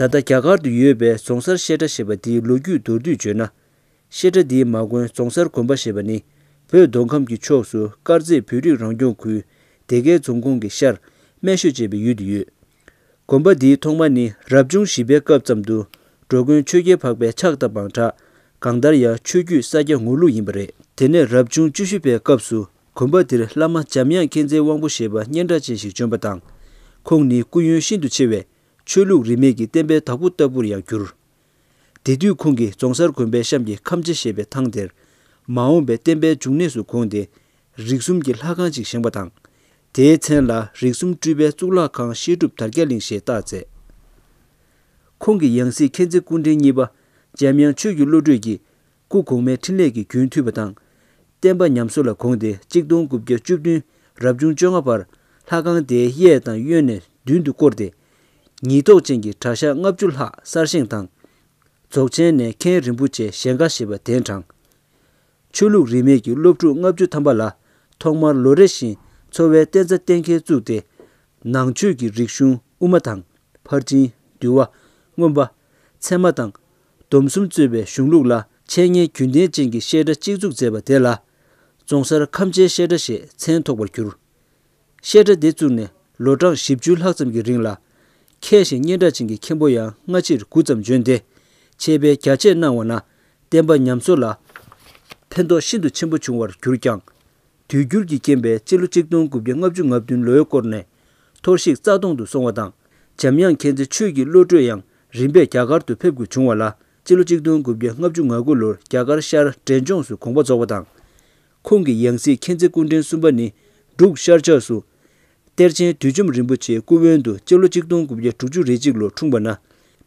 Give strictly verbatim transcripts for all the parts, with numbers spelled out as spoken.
ད་ལྟ་རྒྱ་གར་དུ་ཡོད་པའི་རྫོང་སར་བཤད་གྲྭ་ཞེས་པ་འདིའི་ལོ་རྒྱུས་མདོར་བསྡུས་བརྗོད་ན། བཤད་གྲྭ་འདིའི་མ་དགོན་རྫོང་སར་དགོན་པ་ཞེས་པ་ནི་བོད་མདོ་ཁམས་ཀྱི་ཕྱོགས་སུ་དཀར་མཛེས་བོད་རིགས་རང་སྐྱོང་ཁུལ་སྡེ་དགེ་རྫོང་ཁོངས་ཀྱི་ཤར་སྨད་ཤོད་ཅེས་པའི་ཡུལ་དུ་ཡོད། དགོན་པ་འདིའི་ཐོག་མ་ནི་རབ་བྱུང་བཞི་པའི་སྐབས་ཙམ་དུ་འགྲོ་མགོན་ཆོས་རྒྱལ་འཕགས་པས་ཕྱག་བཏབ་པ་དང་སྦྲགས། གང་ལྟར་ཡང་ཆོས་བརྒྱུད་ས་སྐྱ་ངོར་ལུག་ཡིན་པ་རེད། དེ་ནས་རབ་བྱུང་བཅུ་བཞི་པའི་སྐབས་སུ་དགོན་པ་འདིར་བླ་མ་འཇམ་དབྱངས་མཁྱེན་བརྩེའི་དབང་པོ་ཞེས་པ་སྙན་གྲགས་ཅན་ཞིག་བྱོན་པ་དང་། ཁོང་ནི་སྐུ་ཡོན་ཤིན་ཏུ་ཆེ་བས། ཆོས་ལུགས་རིས་མེད་ཀྱི་བསྟན་པའི་བདག་པོ་ལྟ་བུར་ཡང་གྱུར། དེ་དུས་ཁོང་གིས་རྫོང་སར་དགོན་པའི་གཤམ་གྱི་ཁམས་ཆེ་ཞེས་པའི་ཐང་དེར། མ་འོངས་པའི་བསྟན་པའི་འབྱུང་གནས་སུ་དགོངས་ཏེ། རིགས་གསུམ་གྱི་ལྷ་ཁང་ཅིག་བཞེངས་པ་དང་། དེའི་མཚན་ལ་རིགས་གསུམ་སྤྲུལ་པའི་གཙུག་ལག་ཁང་བཤད་སྒྲུབ་དར་རྒྱས་གླིང་ཞེས་བཏགས་མཛད། ཁོང་གི་ཡང་སྲིད་མཁྱེན་བརྩེ་སྐུ་ཕྲེང་གཉིས་པ་འཇམ་དབྱངས་ཆོས་ཀྱི་བློ་གྲོས་ཀྱིས། སྐུ་གོང་མའི་འཕྲིན་ལས་ཀྱི་རྒྱུན་མཐུད་པ་དང་། བསྟན་པ་ཉམས་གསོ་ལ་དགོངས་ཏེ་གཅིག་སྟོང་དགུ་བརྒྱ་བཅུ་བདུན་རབ་བྱུང་བཅོ་ལྔ་བར་ལྷ་ཁང་དེའི་གཡས་དང་གཡོན་ནས་མདུན་དུ་བསྐོར་ཏེ། ཉིས་ཐོག་ཅན་གྱི་གྲྭ་ཤག་ལྔ་བཅུ་ལྷག་གསར་བཞེངས་དང་། རྫོགས་ཆེན་ནས་མཁན་རིན་པོ་ཆེ་ཞལ་དཀར་ཞེས་པ་གདན་དྲངས། ཆོས་ལུགས་རིས་མེད་ཀྱི་སློབ་ཕྲུག་ལྔ་བཅུ་ཐམ་པ་ལ་ཐོག་མར་ལོ་རེ་བཞིན་འཚོ་བའི་བསྟན་རྩ་གཏན་འཁེལ་བཙུགས་ཏེ། ནང་ཆོས་ཀྱི་རིག་གཞུང་དབུ་མ་དང་། ཕར་ཕྱིན། འདུལ་བ། མངོན་པ། ཚད་མ་དང་། སྡོམ་གསུམ་གཙོས་པའི་གཞུང་ལུགས་ལ་འཆད་ཉན་རྒྱུན་ལྡན་ཅན་གྱི་བཤད་གྲྭ་གཅིག་བཙུགས་མཛད་པ་དེ་ལ། རྫོང་སར་ཁམས་ཆེའི་བཤད་གྲྭ་ཞེས་མཚན་ཐོགས་པར་གྱུར། བཤད་གྲྭ་འདི་བཙུགས་ནས་ལོ་གྲངས་བཞི་བཅུ་ལྷག་ཙམ་གྱི་རིང་ལ། མཁས་ཤིང་སྙན་གྲགས་ཅན་གྱི་མཁན་པོ་ཡང་སྔ་ཕྱིར་དགུ་ཙམ་བྱོན་ཏེ། འཆད་སྤེལ་རྒྱ་ཆེར་གནང་བ་ན། བསྟན་པ་ཉམས་གསོ་ལ་ཕན་ཐོགས་ཤིན་ཏུ་ཆེན་པོ་བྱུང་བར་གྱུར་ཀྱང་། དུས་འགྱུར་གྱི་རྐྱེན་པས་སྤྱི་ལོ་གཅིག་སྟོང་དགུ་བརྒྱ་ལྔ་བཅུ་ང་བདུན་ལོའི་སྐོར་ནས་འཐོར་ཞིག་རྩ་སྟོང་དུ་སོང་བ་དང་། འཇམ་དབྱངས་མཁྱེན་བརྩེ་ཆོས་ཀྱི་བློ་གྲོས་ཡང་རིམ་པས་རྒྱ་གར་དུ་ཕེབས་དགོས་བྱུང་བ་ལ། སྤྱི་ལོ་གཅིག་སྟོང་དགུ་བརྒྱ་ལྔ་བཅུ་ང་དགུ་ལོར་རྒྱ་གར་ཤར་འབྲས་ལྗོངས་སུ་དགོངས་པ་རྫོགས་པ་དང་། ཁོང་གི་ཡང་སྲིད་མཁྱེན་བརྩེ་སྐུ་ཕྲེང་གསུམ་པ་ནི་འབྲུག་ཤར་ཕྱོགས་སུ། གཏེར་ཆེན་བདུད་འཇོམས་རིན་པོ་ཆེའི་སྐུ་དབོན་དུ་སྤྱི་ལོ་གཅིག་སྟོང་དགུ་བརྒྱ་དྲུག་ཅུ་རེ་གཅིག་ལོར་འཁྲུངས་པ་ན།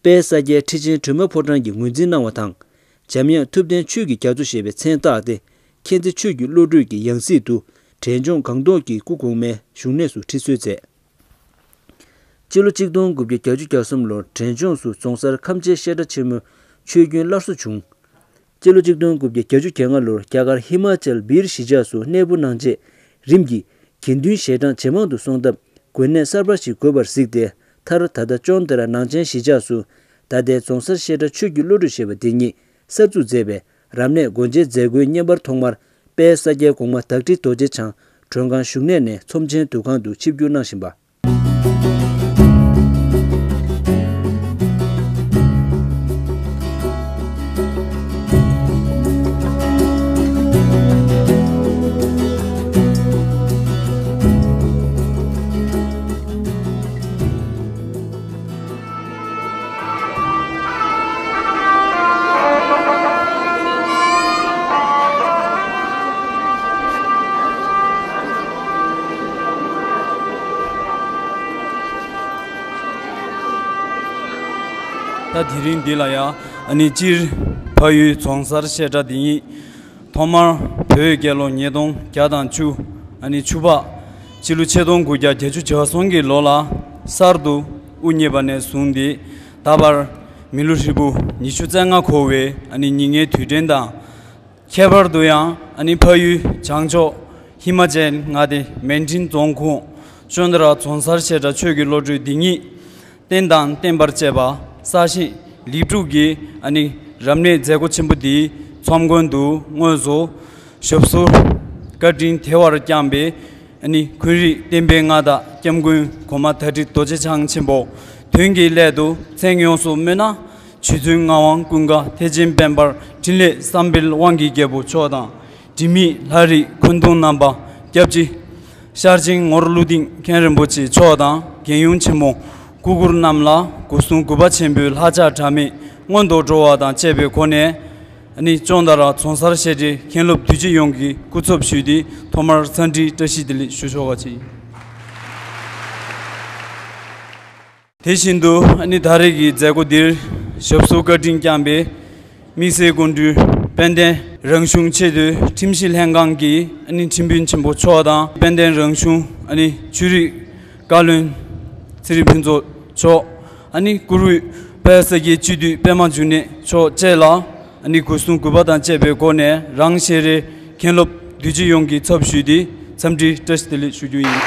དཔལ་ས་སྐྱའི་ཁྲི་ཆེན་སྒྲོལ་མ་ཕོ་བྲང་གིས་ངོས་འཛིན་གནང་བ་དང་། འཇམ་དབྱངས་ཐུབ་བསྟན་ཆོས་ཀྱི་རྒྱ་མཚོ་ཞེས་པའི་མཚན་བཏགས་ཏེ། མཁྱེན་བརྩེ་ཆོས་ཀྱི་བློ་གྲོས་ཀྱི་ཡང་སྲིད་དུ་འབྲས་ལྗོངས་སྒང་ཏོག་གི་སྐུ་གོང་མའི་བཞུགས་གནས་སུ་ཁྲི་གསོལ་མཛད། སྤྱི་ལོ་གཅིག་སྟོང་དགུ་བརྒྱ་བརྒྱད་ཅུ་གྱ་གསུམ་ལོར་འབྲས་ལྗོངས་སུ་རྫོང་སར་ཁམས་ཆེའི་བཤད་གྲྭ་ཆེན་མོའི་ཆོས་རྒྱུན་སླར་གསོ་བྱུང་། སྤྱི་ལོ་གཅིག་སྟོང་དགུ་བརྒྱ་བརྒྱད་ཅུ་གྱ་ལྔ་ལོར་རྒྱ་གར་ཧི་མ་ཅལ་བིར་གཞིས་ཆགས་སུ་གནས་སྤོ་གནང་རྗེས། རིམ་གྱིས་དགེ་འདུན་ཞལ་གྲངས་ཇེ་མང་དུ་སོང་སྟབས། དགོན་གནས་གསར་པ་ཞིག་དགོས་པར་གཟིགས་ཏེ། མཐར་ད་ལྟ་ཅོང་ཏ་ར་ནང་ཆེན་གཞིས་ཆགས་སུ། ད་ལྟའི་རྫོང་སར་བཤད་གྲྭ་ཆོས་ཀྱི་བློ་གྲོས་ཞེས་པ་འདི་ཉིད་གསར་འཛུགས་མཛད་པས། རབ་གནས་སྒོ་འབྱེད་མཛད་སྒོའི་བརྙན་པར་ཐོག་མར་དཔལ་ས་སྐྱའི་གོང་མ་བདག་ཁྲི་རྡོ་རྗེ་འཆང་མགྲོན་ཁང་བཞུགས་གནས་ནས་ཚོམས་ཆེན་འདུ་ཁང་དུ་ཆིབས་བསྒྱུར་གནང་བཞིན་པ། ད་དེ་རིང་འདི་ལ་ཡང་ཨ་ནི་སྤྱིར་ཕ་ཡུལ་རྫོང་སར་བཤད་གྲྭ་འདི་ཉིད་ཐོག་མར་བོད་རྒྱལ་ལོ་ཉིས་སྟོང་བརྒྱ་དང་བཅུ། ཨ་ནི་ཆུ་ཕག་སྤྱི་ལོ་ཆིག་སྟོང་དགུ་བརྒྱ་བརྒྱད་ཅུ་གྱ་གསུམ་གྱི་ལོ་ལ་གསར་དུ་དབུ་བརྙེས་པ་ནས་བཟུང་སྟེ། ད་བར་མི་ལོ་ཧྲིལ་པོ་ཉི་ཤུ་རྩ་ལྔ་འཁོར་བའི་ཨ་ནི་ཉིན་ལྔའི་དུས་དྲན་དང་། ཁྱད་པར་དུ་ཡང་ཨ་ནི་ཕ་ཡུལ་བྱང་ཕྱོགས་ཧི་མ་ཅལ་མངའ་སྡེ་མན་ཁྲིན་རྫོང་ཁོངས་ཅོན་ཏ་ར་རྫོང་སར་བཤད་གྲྭ་ཆོས་ཀྱི་བློ་གྲོས་འདི་ཉིད། རྟེན་དང་བརྟེན་པར་བཅས་པ་གསར་བཞེངས་ལེགས་གྲུབ་ཀྱིས་ཨ་ནི་རབ་གནས་མཛད་སྒོ་ཆེན་པོ་འདིའི་ཚོམས་མགོན་དུ་དངོས་སུ་ཞབས་སོར་བཀའ་དྲིན་དལ་བར་བསྐྱངས་པའི་ཨ་ནི་འཁོན་རིགས་བསྟན་པའི་མངའ་བདག་སྐྱབས་མགོན་གོང་མ་དྭ་ཏྲི་རྡོ་རྗེ་འཆང་ཆེན་པོ་དོན་གྱི་སླད་དུ་མཚན་ཡོངས་སུ་སྨོས་ན། རྗེ་བཙུན་ངག་དབང་ཀུན་དགའ་ཐེག་ཆེན་དཔལ་འབར་འཕྲིན་ལས་བསམ་འཕེལ་དབང་གི་རྒྱལ་པོ་མཆོག་དང་། དྲི་མེད་ལྷ་རིས་འཁོན་གདུང་རྣམ་པ་སྐྱབས་རྗེ། ཤར་ཆེན་ངོར་ཀླུ་ལྡིང་མཁན་རིན་པོ་ཆེ་མཆོག་དང་རྒྱལ་ཡུམ་ཆེན་མོ་སྐུ་འཁོར་རྣམས་ལ་སྒོ་སྲུང་གུས་པ་ཆེན་པོའི་ལྷ་ཕྱག་འབྲལ་མེད་སྔོན་དུ་འགྲོ་བ་དང་བཅས་པའི་སྒོ་ནས། ཨ་ནི་ཅོང་ཏ་ར་རྫོང་སར་བཤད་གྲྭའི་མཁན་སློབ་འདུས་སྤྱི་ཡོངས་ཀྱི་སྐུ་ཚབ་ཞུས་ཏེ་ཐོག་མར་འཚམས་འདྲིའི་བཀྲ་ཤིས་བདེ་ལེགས་ཞུ་ཆོག་པ་བྱེད། དེ་བཞིན་དུ་ཨ་ནི་ད་རེས་ཀྱི་མཛད་སྒོ་འདིར་ཞབས་སོར་བཀའ་དྲིན་བསྐྱངས་པའི་དམིགས་བསལ་སྐུ་མགྲོན་དཔལ་ལྡན་རང་གཞུང་ཆེས་མཐོའི་ཁྲིམས་ཞིབ་ལྷན་ཁང་གི་ཨ་ནི་ཁྲིམས་དཔོན་ཆེན་པོ་མཆོག་དང་། དཔལ་ལྡན་རང་གཞུང་ཨ་ནི་ཆོས་རིག་བཀའ་བློན་ཚེ་རིང་ཕུན་ཚོགས་མཆོག་ཨ་ནི་བཀུར་འོས་དཔལ་ས་སྐྱའི་སྤྱི་འཐུས་པད་མ་འབྱུང་གནས་མཆོག་བཅས་ལ། ཨ་ནི་སྒོ་སྲུང་གུས་པ་དང་བཅས་པའི་སྒོ་ནས་རང་བཞིན་རེ་མཁན་སློབ་འདུས་སྤྱི་ཡོངས་ཀྱི་ཚབ་ཞུས་ཏེ་འཚམས་འདྲིའི་བཀྲ་ཤིས་བདེ་ལེགས་ཞུ་རྒྱུ་ཡིན།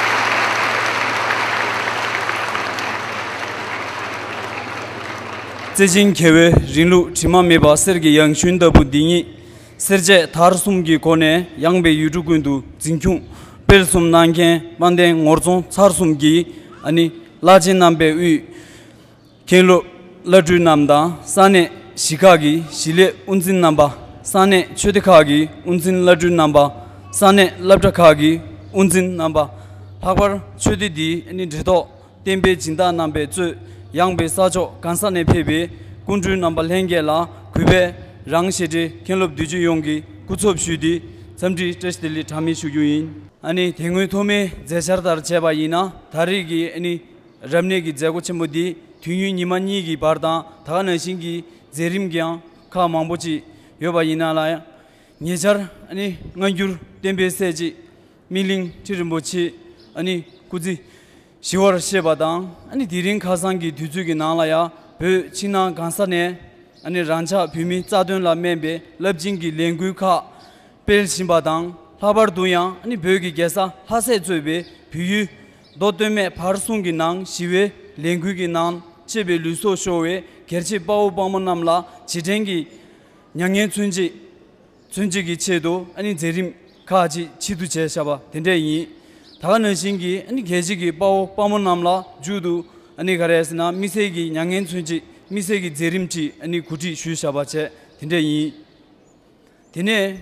བརྩེ་ཆེན་རྒྱལ་བའི་རིང་ལུགས་དྲི་མ་མེད་པ་གསེར་གྱི་ཡང་ཞུན་ལྟ་བུ་འདི་ཉིད། སེར་བྱེས་དར་གསུམ་གྱི་སྒོ་ནས་ཡངས་པའི་ཡུལ་གྲུ་ཀུན་ཏུ་འཛིན་སྐྱོང་སྤེལ་གསུམ་གནང་མཁན་དཔལ་ལྡན་ངོར་རྫོང་ཚར་གསུམ་གྱི་ཨ་ནི་བླ་ཆེན་རྣམ་པའི་དབུས། མཁན་སློབ་བླ་སྤྲུལ་རྣམས་དང་ས་གནས་གཞིས་ཁག་གི་གཞིས་ལས་དབུ་འཛིན་རྣམ་པ། ས་གནས་ཆོས་སྡེ་ཁག་གི་དབུ་འཛིན་བླ་སྤྲུལ་རྣམ་པ། ས་གནས་སློབ་གྲྭ་ཁག་གི་དབུ་འཛིན་རྣམ་པ། ལྷག་པར་ཆོས་སྡེ་འདིའི་ཨ་ནི་འབྲེལ་ཐོག་བསྟན་པའི་སྦྱིན་བདག་རྣམ་པས་གཙོས་ཡངས་པའི་ས་ཕྱོགས་གང་ས་ནས་ཕེབས་པའི་སྐུ་མགྲོན་རྣམ་པ་ལྷན་རྒྱས་ལ་གུས་པས་རང་བཞེས་སྒྲའི་མཁན་སློབ་འདུས་སྤྱི་ཡོངས་ཀྱི་སྐུ་ཚབ་ཞུས་ཏེ་འཚམས་འདྲིའི་བཀྲ་ཤིས་བདེ་ལེགས་གྲངས་མེད་ཞུ་རྒྱུ་ཡིན། ཨ་ནི་དེ་སྔོན་ཐོག་མའི་མཛད་འཆར་ལྟར་བྱས་པ་ཡིན་ན་ད་རེས་ཀྱི་ཨ་ནི་རབ་གནས་ཀྱི་མཛད་སྒོ་ཆེན་པོ་འདི་དུས་ཡུན་ཉི་མ་གཉིས་ཀྱི་བར་དང་ད་ག་ནང་བཞིན་གྱི་མཛད་རིམ་ཀྱང་ཁག་མང་པོ་ཅིག་ཡོད་པ་ཡིན་ན་ལ་ཡང་། ཉེ་ཆར་ཨ་ནི་སྔ་འགྱུར་བསྟན་པའི་སྲས་ཀྱི་སྨིན་གླིང་ཁྲི་རིན་པོ་ཆེ་ཨ་ནི་སྐུ་ཚེ་ཞི་བར་གཤེགས་པ་དང་། ཨ་ནི་དེ་རིང་ཁ་སང་གི་དུས་ཚོད་ཀྱི་ནང་ལ་ཡང་བོད་ཕྱི་ནང་གང་ས་ནས་ཨ་ནི་རང་ཅག་བོད་མིའི་རྩ་དོན་ལ་སྨན་པའི་རླབས་ཆེན་གྱི་ལས་འགུལ་ཁག་སྤེལ་བཞིན་པ་དང་། ལྷག་པར་དུ་ཡང་ཨ་ནི་བོད་ཀྱི་རྒྱལ་ས་ལྷ་སས་གཙོས་པའི་བོད་ཡུལ་མདོ་སྟོད་སྨད་བར་གསུམ་གྱི་ནང་ཞི་བའི་ལས་འགུལ་གྱི་ནང་གཅེས་པའི་ལུས་སྲོག་ཤོར་བའི་སྒེར་གཅེས་དཔའ་བོ་དཔའ་མོ་རྣམས་ལ་རྗེས་དྲན་གྱི་མྱ་ངན་མཚོན་བྱེད། མཚོན་བྱེད་ཀྱི་ཆེད་དུ་ཨ་ནི་མཛད་རིམ་ཁག་ཅིག་ཆེད་དུ་བྱས་བཞག་པ་དེ་འདྲས་ཡིན། ད་ག་ནང་བཞིན་གྱི་ཨ་ནི་རྒྱལ་སྤྱི་གི་དཔའ་བོ་དཔའ་མོ་རྣམས་ལ་མཇུག་ཏུ་ཨ་ནི་ག་རེ་ཟེར་ན་དམིགས་བསལ་གྱི་མྱ་ངན་མཚོན་བྱེད་དམིགས་བསལ་གྱི་མཛད་རིམ་ཅིག་ཨ་ནི་གོ་སྒྲིག་ཞུས་བཞག་པ་བྱས་དེ་འདྲས་ཡིན། དེ་ནས།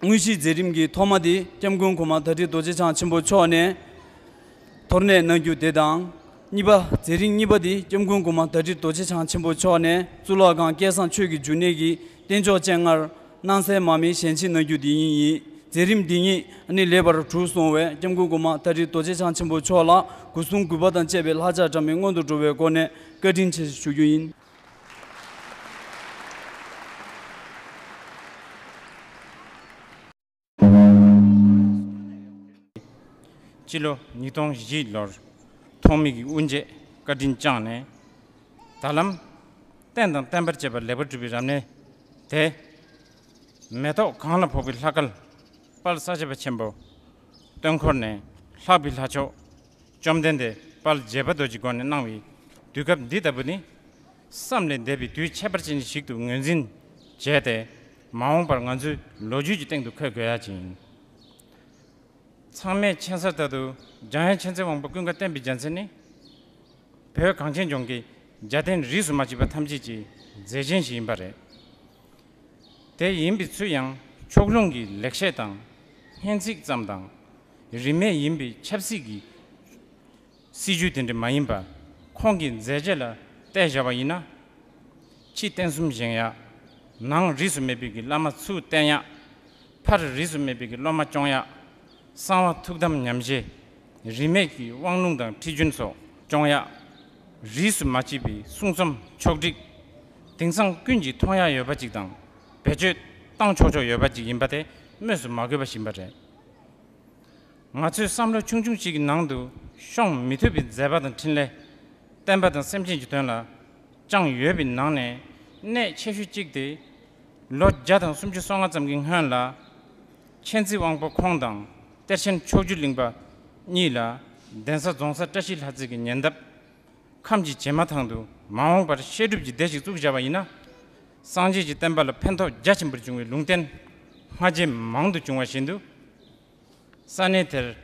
དངོས་གཞིའི་མཛད་རིམ་གྱི་ཐོག་མ་དེ་སྐྱབས་མགོན་གོང་མ་དྭ་ཏིའི་རྡོ་རྗེ་འཆང་ཆེན་པོ་མཆོག་ནས་མཐོ་རིས་གནང་རྒྱུ་དེ་དང་། གཉིས་པ། མཛད་རིམ་གཉིས་པ་དེ་སྐྱབས་མགོན་གོང་མ་དྭ་ཏིའི་རྡོ་རྗེ་འཆང་ཆེན་པོ་མཆོག་ནས་གཙུག་ལག་ཁང་སྐལ་བཟང་ཆོས་ཀྱི་འབྱུང་གནས་ཀྱི་རྟེན་མཆོག་སྤྱན་སྔར་སྣང་གསལ་མར་མེ་བཞེངས་བཞེས་གནང་རྒྱུ་དེ་ཡིན། མཛད་རིམ་འདི་ཉིད་ཨ་ནི་ལེགས་པར་གྲུབ་སོང་བས་སྐྱབས་མགོན་གོང་མ་དྭ་ཏིའི་རྡོ་རྗེ་འཆང་ཆེན་པོ་མཆོག་ལ་སྒོ་གསུམ་གུས་པ་དང་བཅས་པའི་ལྷ་ལྕགས་འདྲ་མིན་སྔོན་དུ་འགྲོ་བའི་སྒོ་ནས་བཀའ་དྲིན་ཆེ་ཞུ་རྒྱུ་ཡིན། སྤྱི་ལོ་ཉིས་སྟོང་བཞི་ལོར་ཐོག་མའི་གི་དབུ་འབྱེད་བཀའ་དྲིན་བསྐྱངས་ནས། ད་ལམ་རྟེན་དང་བརྟེན་པར་བཅས་པ་ལེགས་པར་གྲུབ་པའི་རབ་གནས་དེ། མེ་ཏོག་གང་ལ་ཕོག་པའི་ལྷ་སྐལ་དཔལ་ས་སྐྱ་པ་ཆེན་པོ་སྟོན་འཁོར་ནས་ལྷག་པའི་ལྷ་མཆོག་བཅོམ་ལྡན་འདས་དཔལ་འབྱེད་པ་རྡོ་རྗེའི་སྒོ་ནས་གནང་བའི་དུས་སྐབས་འདི་ལྟ་བུ་ནི། བསམ་ལས་འདས་པའི་དུས་ཁྱད་པར་ཅན་ཞིག་ཏུ་ངོས་འཛིན་བྱས་ཏེ། མ་འོངས་པར་ང་ཚོའི་ལོ་རྒྱུས་ཀྱི་སྟེང་དུ་འཁོད་དགོས་ཡ་ཅིག་ཡིན། ཚང་མས་མཁྱེན་གསལ་ལྟར་དུ་འཇམ་དབྱངས་མཁྱེན་བརྩེ་དབང་པོ་ཀུན་དགའ་བསྟན་པའི་རྒྱལ་མཚན་ནི། བོད་གངས་ཅན་ལྗོངས་ཀྱི་རྒྱལ་བསྟན་རིས་སུ་མ་ཆད་པ་ཐམས་ཅད་ཀྱི་མཛེས་ཆེན་ཞིག་ཡིན་པ་རེད། དེ་ཡིན་པའི་ཚུལ་ཡང་ཕྱོགས་ལྷུང་གི་ལེགས་བཤད་དང་སྙན་ཚིག་ཙམ་དང་། རིས་མེད་ཡིན་པའི་ཆབ་སྲིད་ཀྱི་སྲིད་ཇུས་དེ་འདྲ་མ་ཡིན་པ། ཁོང་གི་མཛད་རྗེས་ལ་བལྟས་བཞག་པ་ཡིན་ན། ཕྱི་རྟེན་གསུམ་བཞེངས་ཡག། ནང་རིས་སུ་མེད་པའི་གི་བླ་མ་ཚུར་བསྟེན་ཡག། ཕར་རིས་སུ་མེད་པའི་གི་སློབ་མ་སྐྱོང་ཡག། གསང་བ་ཐུགས་དམ་ཉམས་བཞེས། རིས་མེད་ཀྱི་དབང་ལུང་དང་ཁྲིད་རྒྱུན་སོགས་སྐྱོང་ཡག། རིས་སུ་མ་ཆད་པའི་གསུང་རྩོམ་ཕྱོགས་བསྒྲིགས། དེང་སང་ཀུན་གྱིས་མཐོང་ཡག་ཡོད་པ་ཅིག་དང་བེད་སྤྱོད་བཏང་ཆོག་ཆོག་ཡོད་པ་ཅིག་ཡིན་པ་དེ་སྨོས་སུ་མ་དགོས་པ་ཞིག་ཡིན་པ་རེད། ང་ཚོའི་བསམ་བློ་ཆུང་ཆུང་ཞིག་གི་ནང་དུ་ཤོང་མི་ཐུབ་པའི་མཛད་པ་དང་འཕྲིན་ལས། བསྟན་པ་དང་སེམས་ཅན་གྱི་དོན་ལ་བཅངས་ཡོད་པའི་ནང་ནས་གནད་ཆེ་ཤོས་གཅིག་དེ། ལོ་བརྒྱ་དང་སུམ་ཅུ་སོ་ལྔ་ཙམ་གྱི་སྔོན་ལ། མཁྱེན་བརྩེ་དབང་པོ་ཁོང་དང་གཏེར་ཆེན་མཆོག་གྱུར་གླིང་པ་གཉིས་ལ་གདན་ས་རྫོང་སར་བཀྲ་ཤིས་ལྷ་རྩེ་གི་ཉེ་འདབས་ཁམས་ཀྱི་བྱེ་མ་ཐང་དུ་མ་འོངས་པར་བཤད་སྒྲུབ་ཀྱི་སྡེ་ཞིག་བཙུགས་བཞག་པ་ཡིན་ན། སངས་རྒྱས་ཀྱི་བསྟན་པ་ལ་ཕན་ཐོགས་རྒྱ་ཆེན་པོར་འབྱུང་བའི་ལུང་བསྟན་སྔ་རྗེས་མང་དུ་བྱུང་བ་བཞིན་དུ། ས་གནས་དེར་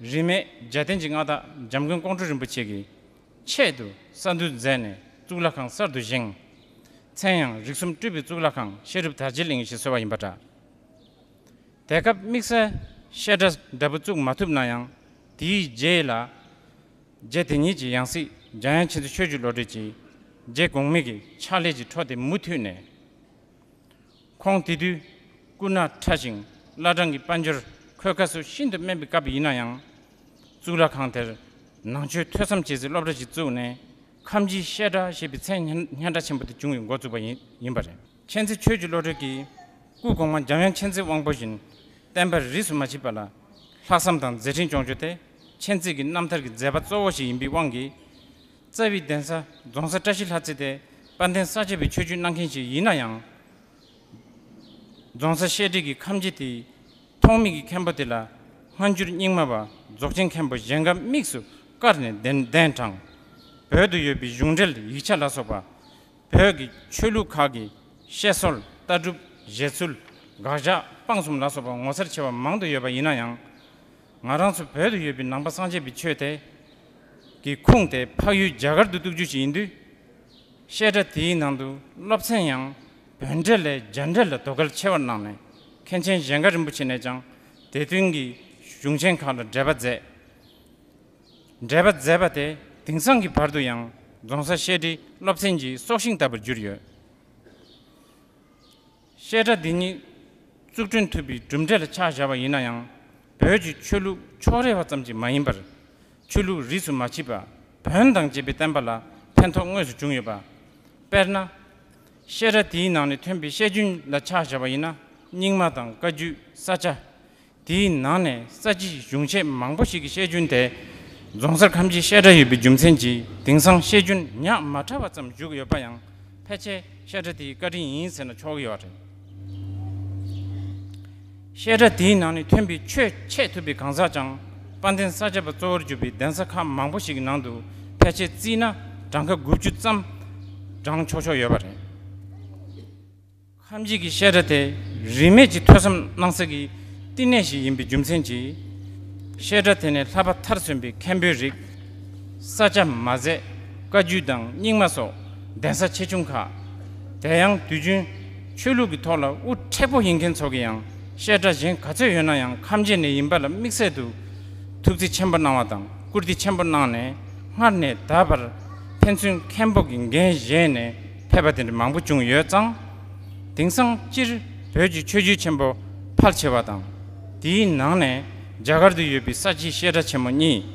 རིས་མེད་རྒྱལ་བསྟན་གྱི་མངའ་བདག་འཇམ་མགོན་ཀོང་སྤྲུལ་རིན་པོ་ཆེ་གིས་ཆེད་དུ་ས་འདུལ་མཛད་ནས་གཙུག་ལག་ཁང་གསར་དུ་བཞེངས། མཚན་ཡང་རིགས་གསུམ་སྤྲུལ་པའི་གཙུག་ལག་ཁང་བཤད་སྒྲུབ་དར་རྒྱས་གླིང་ཞེས་གསོལ་བ་ཡིན་པ་འདྲ། དེ་སྐབས་དམིགས་བསལ་བཤད་གྲྭ་འདྲ་པོ་བཙུགས་མ་ཐུབ་ན་ཡང་དེའི་རྗེས་ལ། རྗེ་དེ་ཉིད་ཀྱི་ཡང་སྲིད་འཇམ་དབྱངས་མཁྱེན་བརྩེ་ཆོས་ཀྱི་བློ་གྲོས་ཀྱིས་རྗེ་གོང་མའི་གི་ཕྱག་ལས་ཀྱི་འཕྲོ་དེ་མུ་མཐུད་ནས། ཁོང་དེ་དུས་སྐུ་ན་ཕྲ་ཞིང་བླ་བྲང་གི་དཔལ་འབྱོར་འཁོས་ཁ་སོགས་ཤིན་ཏུ་དམན་པའི་སྐབས་ཡིན་ན་ཡང་། གཙུག་ལག་ཁང་དེར་ནང་ཆོས་ཐོས་བསམ་བྱེད་སའི་སློབ་གྲྭ་ཞིག་བཙུགས་ནས་ཁམས་སྤྱིའི་བཤད་གྲྭ་ཞེས་པའི་མཚན་སྙན་སྙན་གྲགས་ཆེན་པོ་དེ་བྱུང་བའི་འགོ་བཙུགས་པ་ཡིན་ཡིན་པ་རེད། མཁྱེན་བརྩེ་ཆོས་ཀྱི་བློ་གྲོས་ཀྱིས་སྐུ་གོང་མ་འཇམ་དབྱངས་མཁྱེན་བརྩེ་དབང་པོ་བཞིན་བསྟན་པ་རིས་སུ་མ་ཆད་པ་ལ་ལྷག་བསམ་དང་མཛད་འཕྲིན་སྐྱོང་རྒྱུ་དེ་མཁྱེན་བརྩེ་གི་རྣམ་ཐར་གྱི་མཛད་པ་གཙོ་བོ་ཞིག་ཡིན་པའི་དབང་གིས། རྩ་བའི་གདན་ས་རྫོང་སར་བཀྲ་ཤིས་ལྷ་རྩེ་དེ་དཔལ་ལྡན་ས་སྐྱ་པའི་ཆོས་བརྒྱུད་གནང་མཁན་ཞིག་ཡིན་ན་ཡང་། རྫོང་སར་བཤད་གྲྭའི་གི་ཁམས་སྤྱི་དེའི་ཐོག་མའི་གི་མཁན་པོ་དེ་ལ་སྔ་འགྱུར་རྙིང་མ་བ་རྫོགས་ཆེན་མཁན་པོ་གཞན་ཁ་དམིགས་སུ་བཀར་ནས་གདན་གདན་དྲངས། བོད་དུ་ཡོད་པའི་གཞུང་འབྲེལ་ཡིག་ཆ་ལ་སོགས་པ་ བོད་ཀྱི་ཆོས་ལུགས་ཁག་གི་བཤད་སྲོལ། ལྟ་གྲུབ། བཞེད་ཚུལ། དགག་བཞག། སྤང་གསུམ་ལ་སོགས་པ་ངོ་མཚར་ཆེ་བ་མང་དུ་ཡོད་པ་ཡིན་ན་ཡང་། ང་རང་ཚོ་བོད་དུ་ཡོད་པའི་ནང་པ་སངས་རྒྱས་པའི་ཆོས་དེ་གི་ཁུངས་དེ་འཕགས་ཡུལ་རྒྱ་གར་དུ་གཏུགས་རྒྱུ་ཞིག་ཡིན་དུས། བཤད་གྲྭ་དེའི་ནང་དུ་སློབ་ཚན་ཡང་བོད་འགྲེལ་ལས་རྒྱ་འགྲེལ་ལ་དོ་གལ་ཆེ་བར་གནང་ནས། མཁན་ཆེན་གཞན་དགའ་རིན་པོ་ཆེ་ནས་ཀྱང་དེ་མཐུན་གྱི་གཞུང་ཆེན་ཁག་ལ་འགྲེལ་པ་མཛད། འགྲེལ་པ་མཛད་པ་དེ་དེང་སང་གི་བར་དུ་ཡང་རྫོང་སར་བཤད་ཁྲིད་སློབ་ཚན་གྱི་སྲོག་ཤིང་ལྟ་བུར་གྱུར་ཡོད། བཤད་གྲྭ་འདི་ཉིད་བཙུགས་སྐྲུན་ཐུབ་པའི་གྲུབ་འབྲས་ལ་ཆ་བཞག་པ་ཡིན་ན་ཡང་། བོད་ཀྱི་ཆོས་ལུགས་ཕྱོགས་རིས་པ་ཙམ་གྱིས་མ་ཡིན་པར། ཆོས་ལུགས་རིས་སུ་མ་མཆིས་པ། བོན་དང་བཅས་པའི་བསྟན་པ་ལ་ཕན་ཐོགས་དངོས་སུ་བྱུང་ཡོད་པ། དཔེར་ན། བཤད་གྲྭ་དེའི་ནང་ནས་ཐོན་པའི་བཤད་རྒྱུན་ལ་ཆ་བཞག་པ་ཡིན་ན། རྙིང་མ་དང་བཀའ་བརྒྱུད། ས་སྐྱ། དེའི་ནང་ནས་ས་བྱི་གཞུང་ཆེན་མང་པོ་ཞིག་གི་བཤད་རྒྱུན་དེ་རྫོང་སར་ཁམས་སྐྱིད་བཤད་གྲྭ་ཡོད་པའི་རྒྱུ་མཚན་གྱིས། དེང་སང་བཤད་རྒྱུན་ཉག་མ་ཕྲ་བ་ཙམ་བཞུགས་ཡོད་པ་ཡང་ཕལ་ཆེར་བཤད་གྲྭ་དེའི་བཀའ་དྲིན་ཡིན་ཟེར་ན་ཆོག་གི་ཡོད་རེད། བཤད་གྲྭ་དེའི་ནང་ནས་ཐོན་པའི་ཆོས་འཆད་ཐུབ་པའི་གང་ཟག་ཀྱང་དཔལ་ལྡན་ས་སྐྱ་པ་གཙོ་བོར་གྱུར་པའི་གདན་ས་ཁག་མང་པོ་ཞིག་གི་ནང་དུ་ཕལ་ཆེར་བརྩིས་ན་གྲངས་ཀ་དགུ་བཅུ་ཙམ་བགྲང་ཆོག་ཆོག་ཡོད་པ་རེད། ཁམས་སྐྱིད་ཀྱི་བཤད་གྲྭ་དེ་རིས་མེད་ཀྱི་ཐོས་བསམ་གནང་ས་གི་བསྟི་གནས་ཤིག་ཡིན་པའི་རྒྱུ་མཚན་གྱིས། བཤད་གྲྭ་དེ་ནས་ལྷག་པ་མཐར་སོན་པའི་མཁན་པོའི་རིགས། ས་སྐྱ་མ་ཟད་བཀའ་བརྒྱུད་དང་རྙིང་མ་སོགས་གདན་ས་ཆེ་ཆུང་ཁག། དེ་ཡང་དུས་རྒྱུན་ཆོས་ལུགས་ཀྱི་ཐོག་ལ་དབུ་མཁྲེགས་པོ་ཡིན་མཁན་ཚོ་གིས་ཡང་བཤད་གྲྭ་གཞན་ག་ཚོད་ཡོད་ན་ཡང་ཁམས་སྐྱིད་ནས་ཡིན་པ་ལ་དམིགས་བསལ་དུ་ཐུགས་རྩིས་ཆེན་པོ་གནང་བ་དང་བཀུར་སྟི་ཆེན་པོ་གནང་ནས། སྔར་ནས་ད་བར་ཕན་ཚུན་མཁན་པོ་གི་འགན་བཞེས་ནས་ཕེབས་པ་དེ་འདྲ་མང་པོ་བྱུང་ཡོད་ཙང་། དེང་སང་སྤྱིར་བོད་ཀྱི་ཆོས་བརྒྱུད་ཆེན་པོ་ཕལ་ཆེ་བ་དང་། དེའི་ནང་ནས་རྒྱ་གར་དུ་ཡོད་པའི་ས་བྱི་བཤད་གྲྭ་ཆེན་མོ་གཉིས།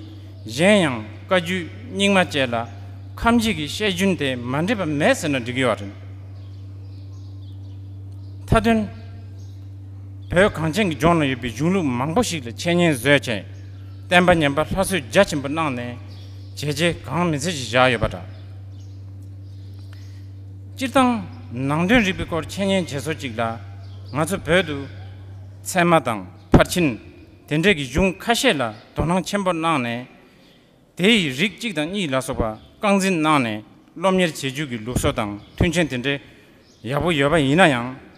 གཞན་ཡང་བཀའ་བརྒྱུད་རྙིང་མ་བཅས་ལ་ཁམས་སྐྱིད་ཀྱི་བཤད་རྒྱུན་དེ་མ་འདྲེས་པ་མེད་ཟེར་ན་འགྲིག་གི་ཡོད་རེད། མཐའ་དོན། བོད་གངས་ཅན་གྱི་ལྗོངས་ལ་ཡོད་པའི་གཞུང་ལུགས་མང་པོ་ཞིག་ལ་འཆད་ཉན་བཟོས་བྱས། བསྟན་པ་ཉམས་པ་སླར་གསོ་རྒྱ་ཆེན་པོ་གནང་ནས་བྱས་རྗེས་གང་མི་ཚེ་ཞིག་བཞག་ཡོད་པ་འདྲ། སྤྱིར་བཏང་ནང་དོན་རིག་པའི་སྐོར་འཆད་ཉན་བྱེད་སོ་གཅིག་ལ། ང་ཚོ་བོད་དུ་ཚད་མ་དང་ཕར་ཕྱིན་དེ་འདྲས་ཀྱི་གཞུང་ཁ་ཤས་ལ་དོ་སྣང་ཆེན་པོ་གནང་ནས། དེ་ཡི་རིགས་གཅིག་དང་གཉིས་ལ་སོགས་པ་རྐང་འཛིན་གནང་ནས་སློབ་གཉེར་བྱེད་རྒྱུ་གི་ལུགས་སྲོལ་དང་མཐུན་རྐྱེན་དེ་འདྲའི་ཡག་པོ་ཡོད་པ་ཡིན་ན་ཡང་།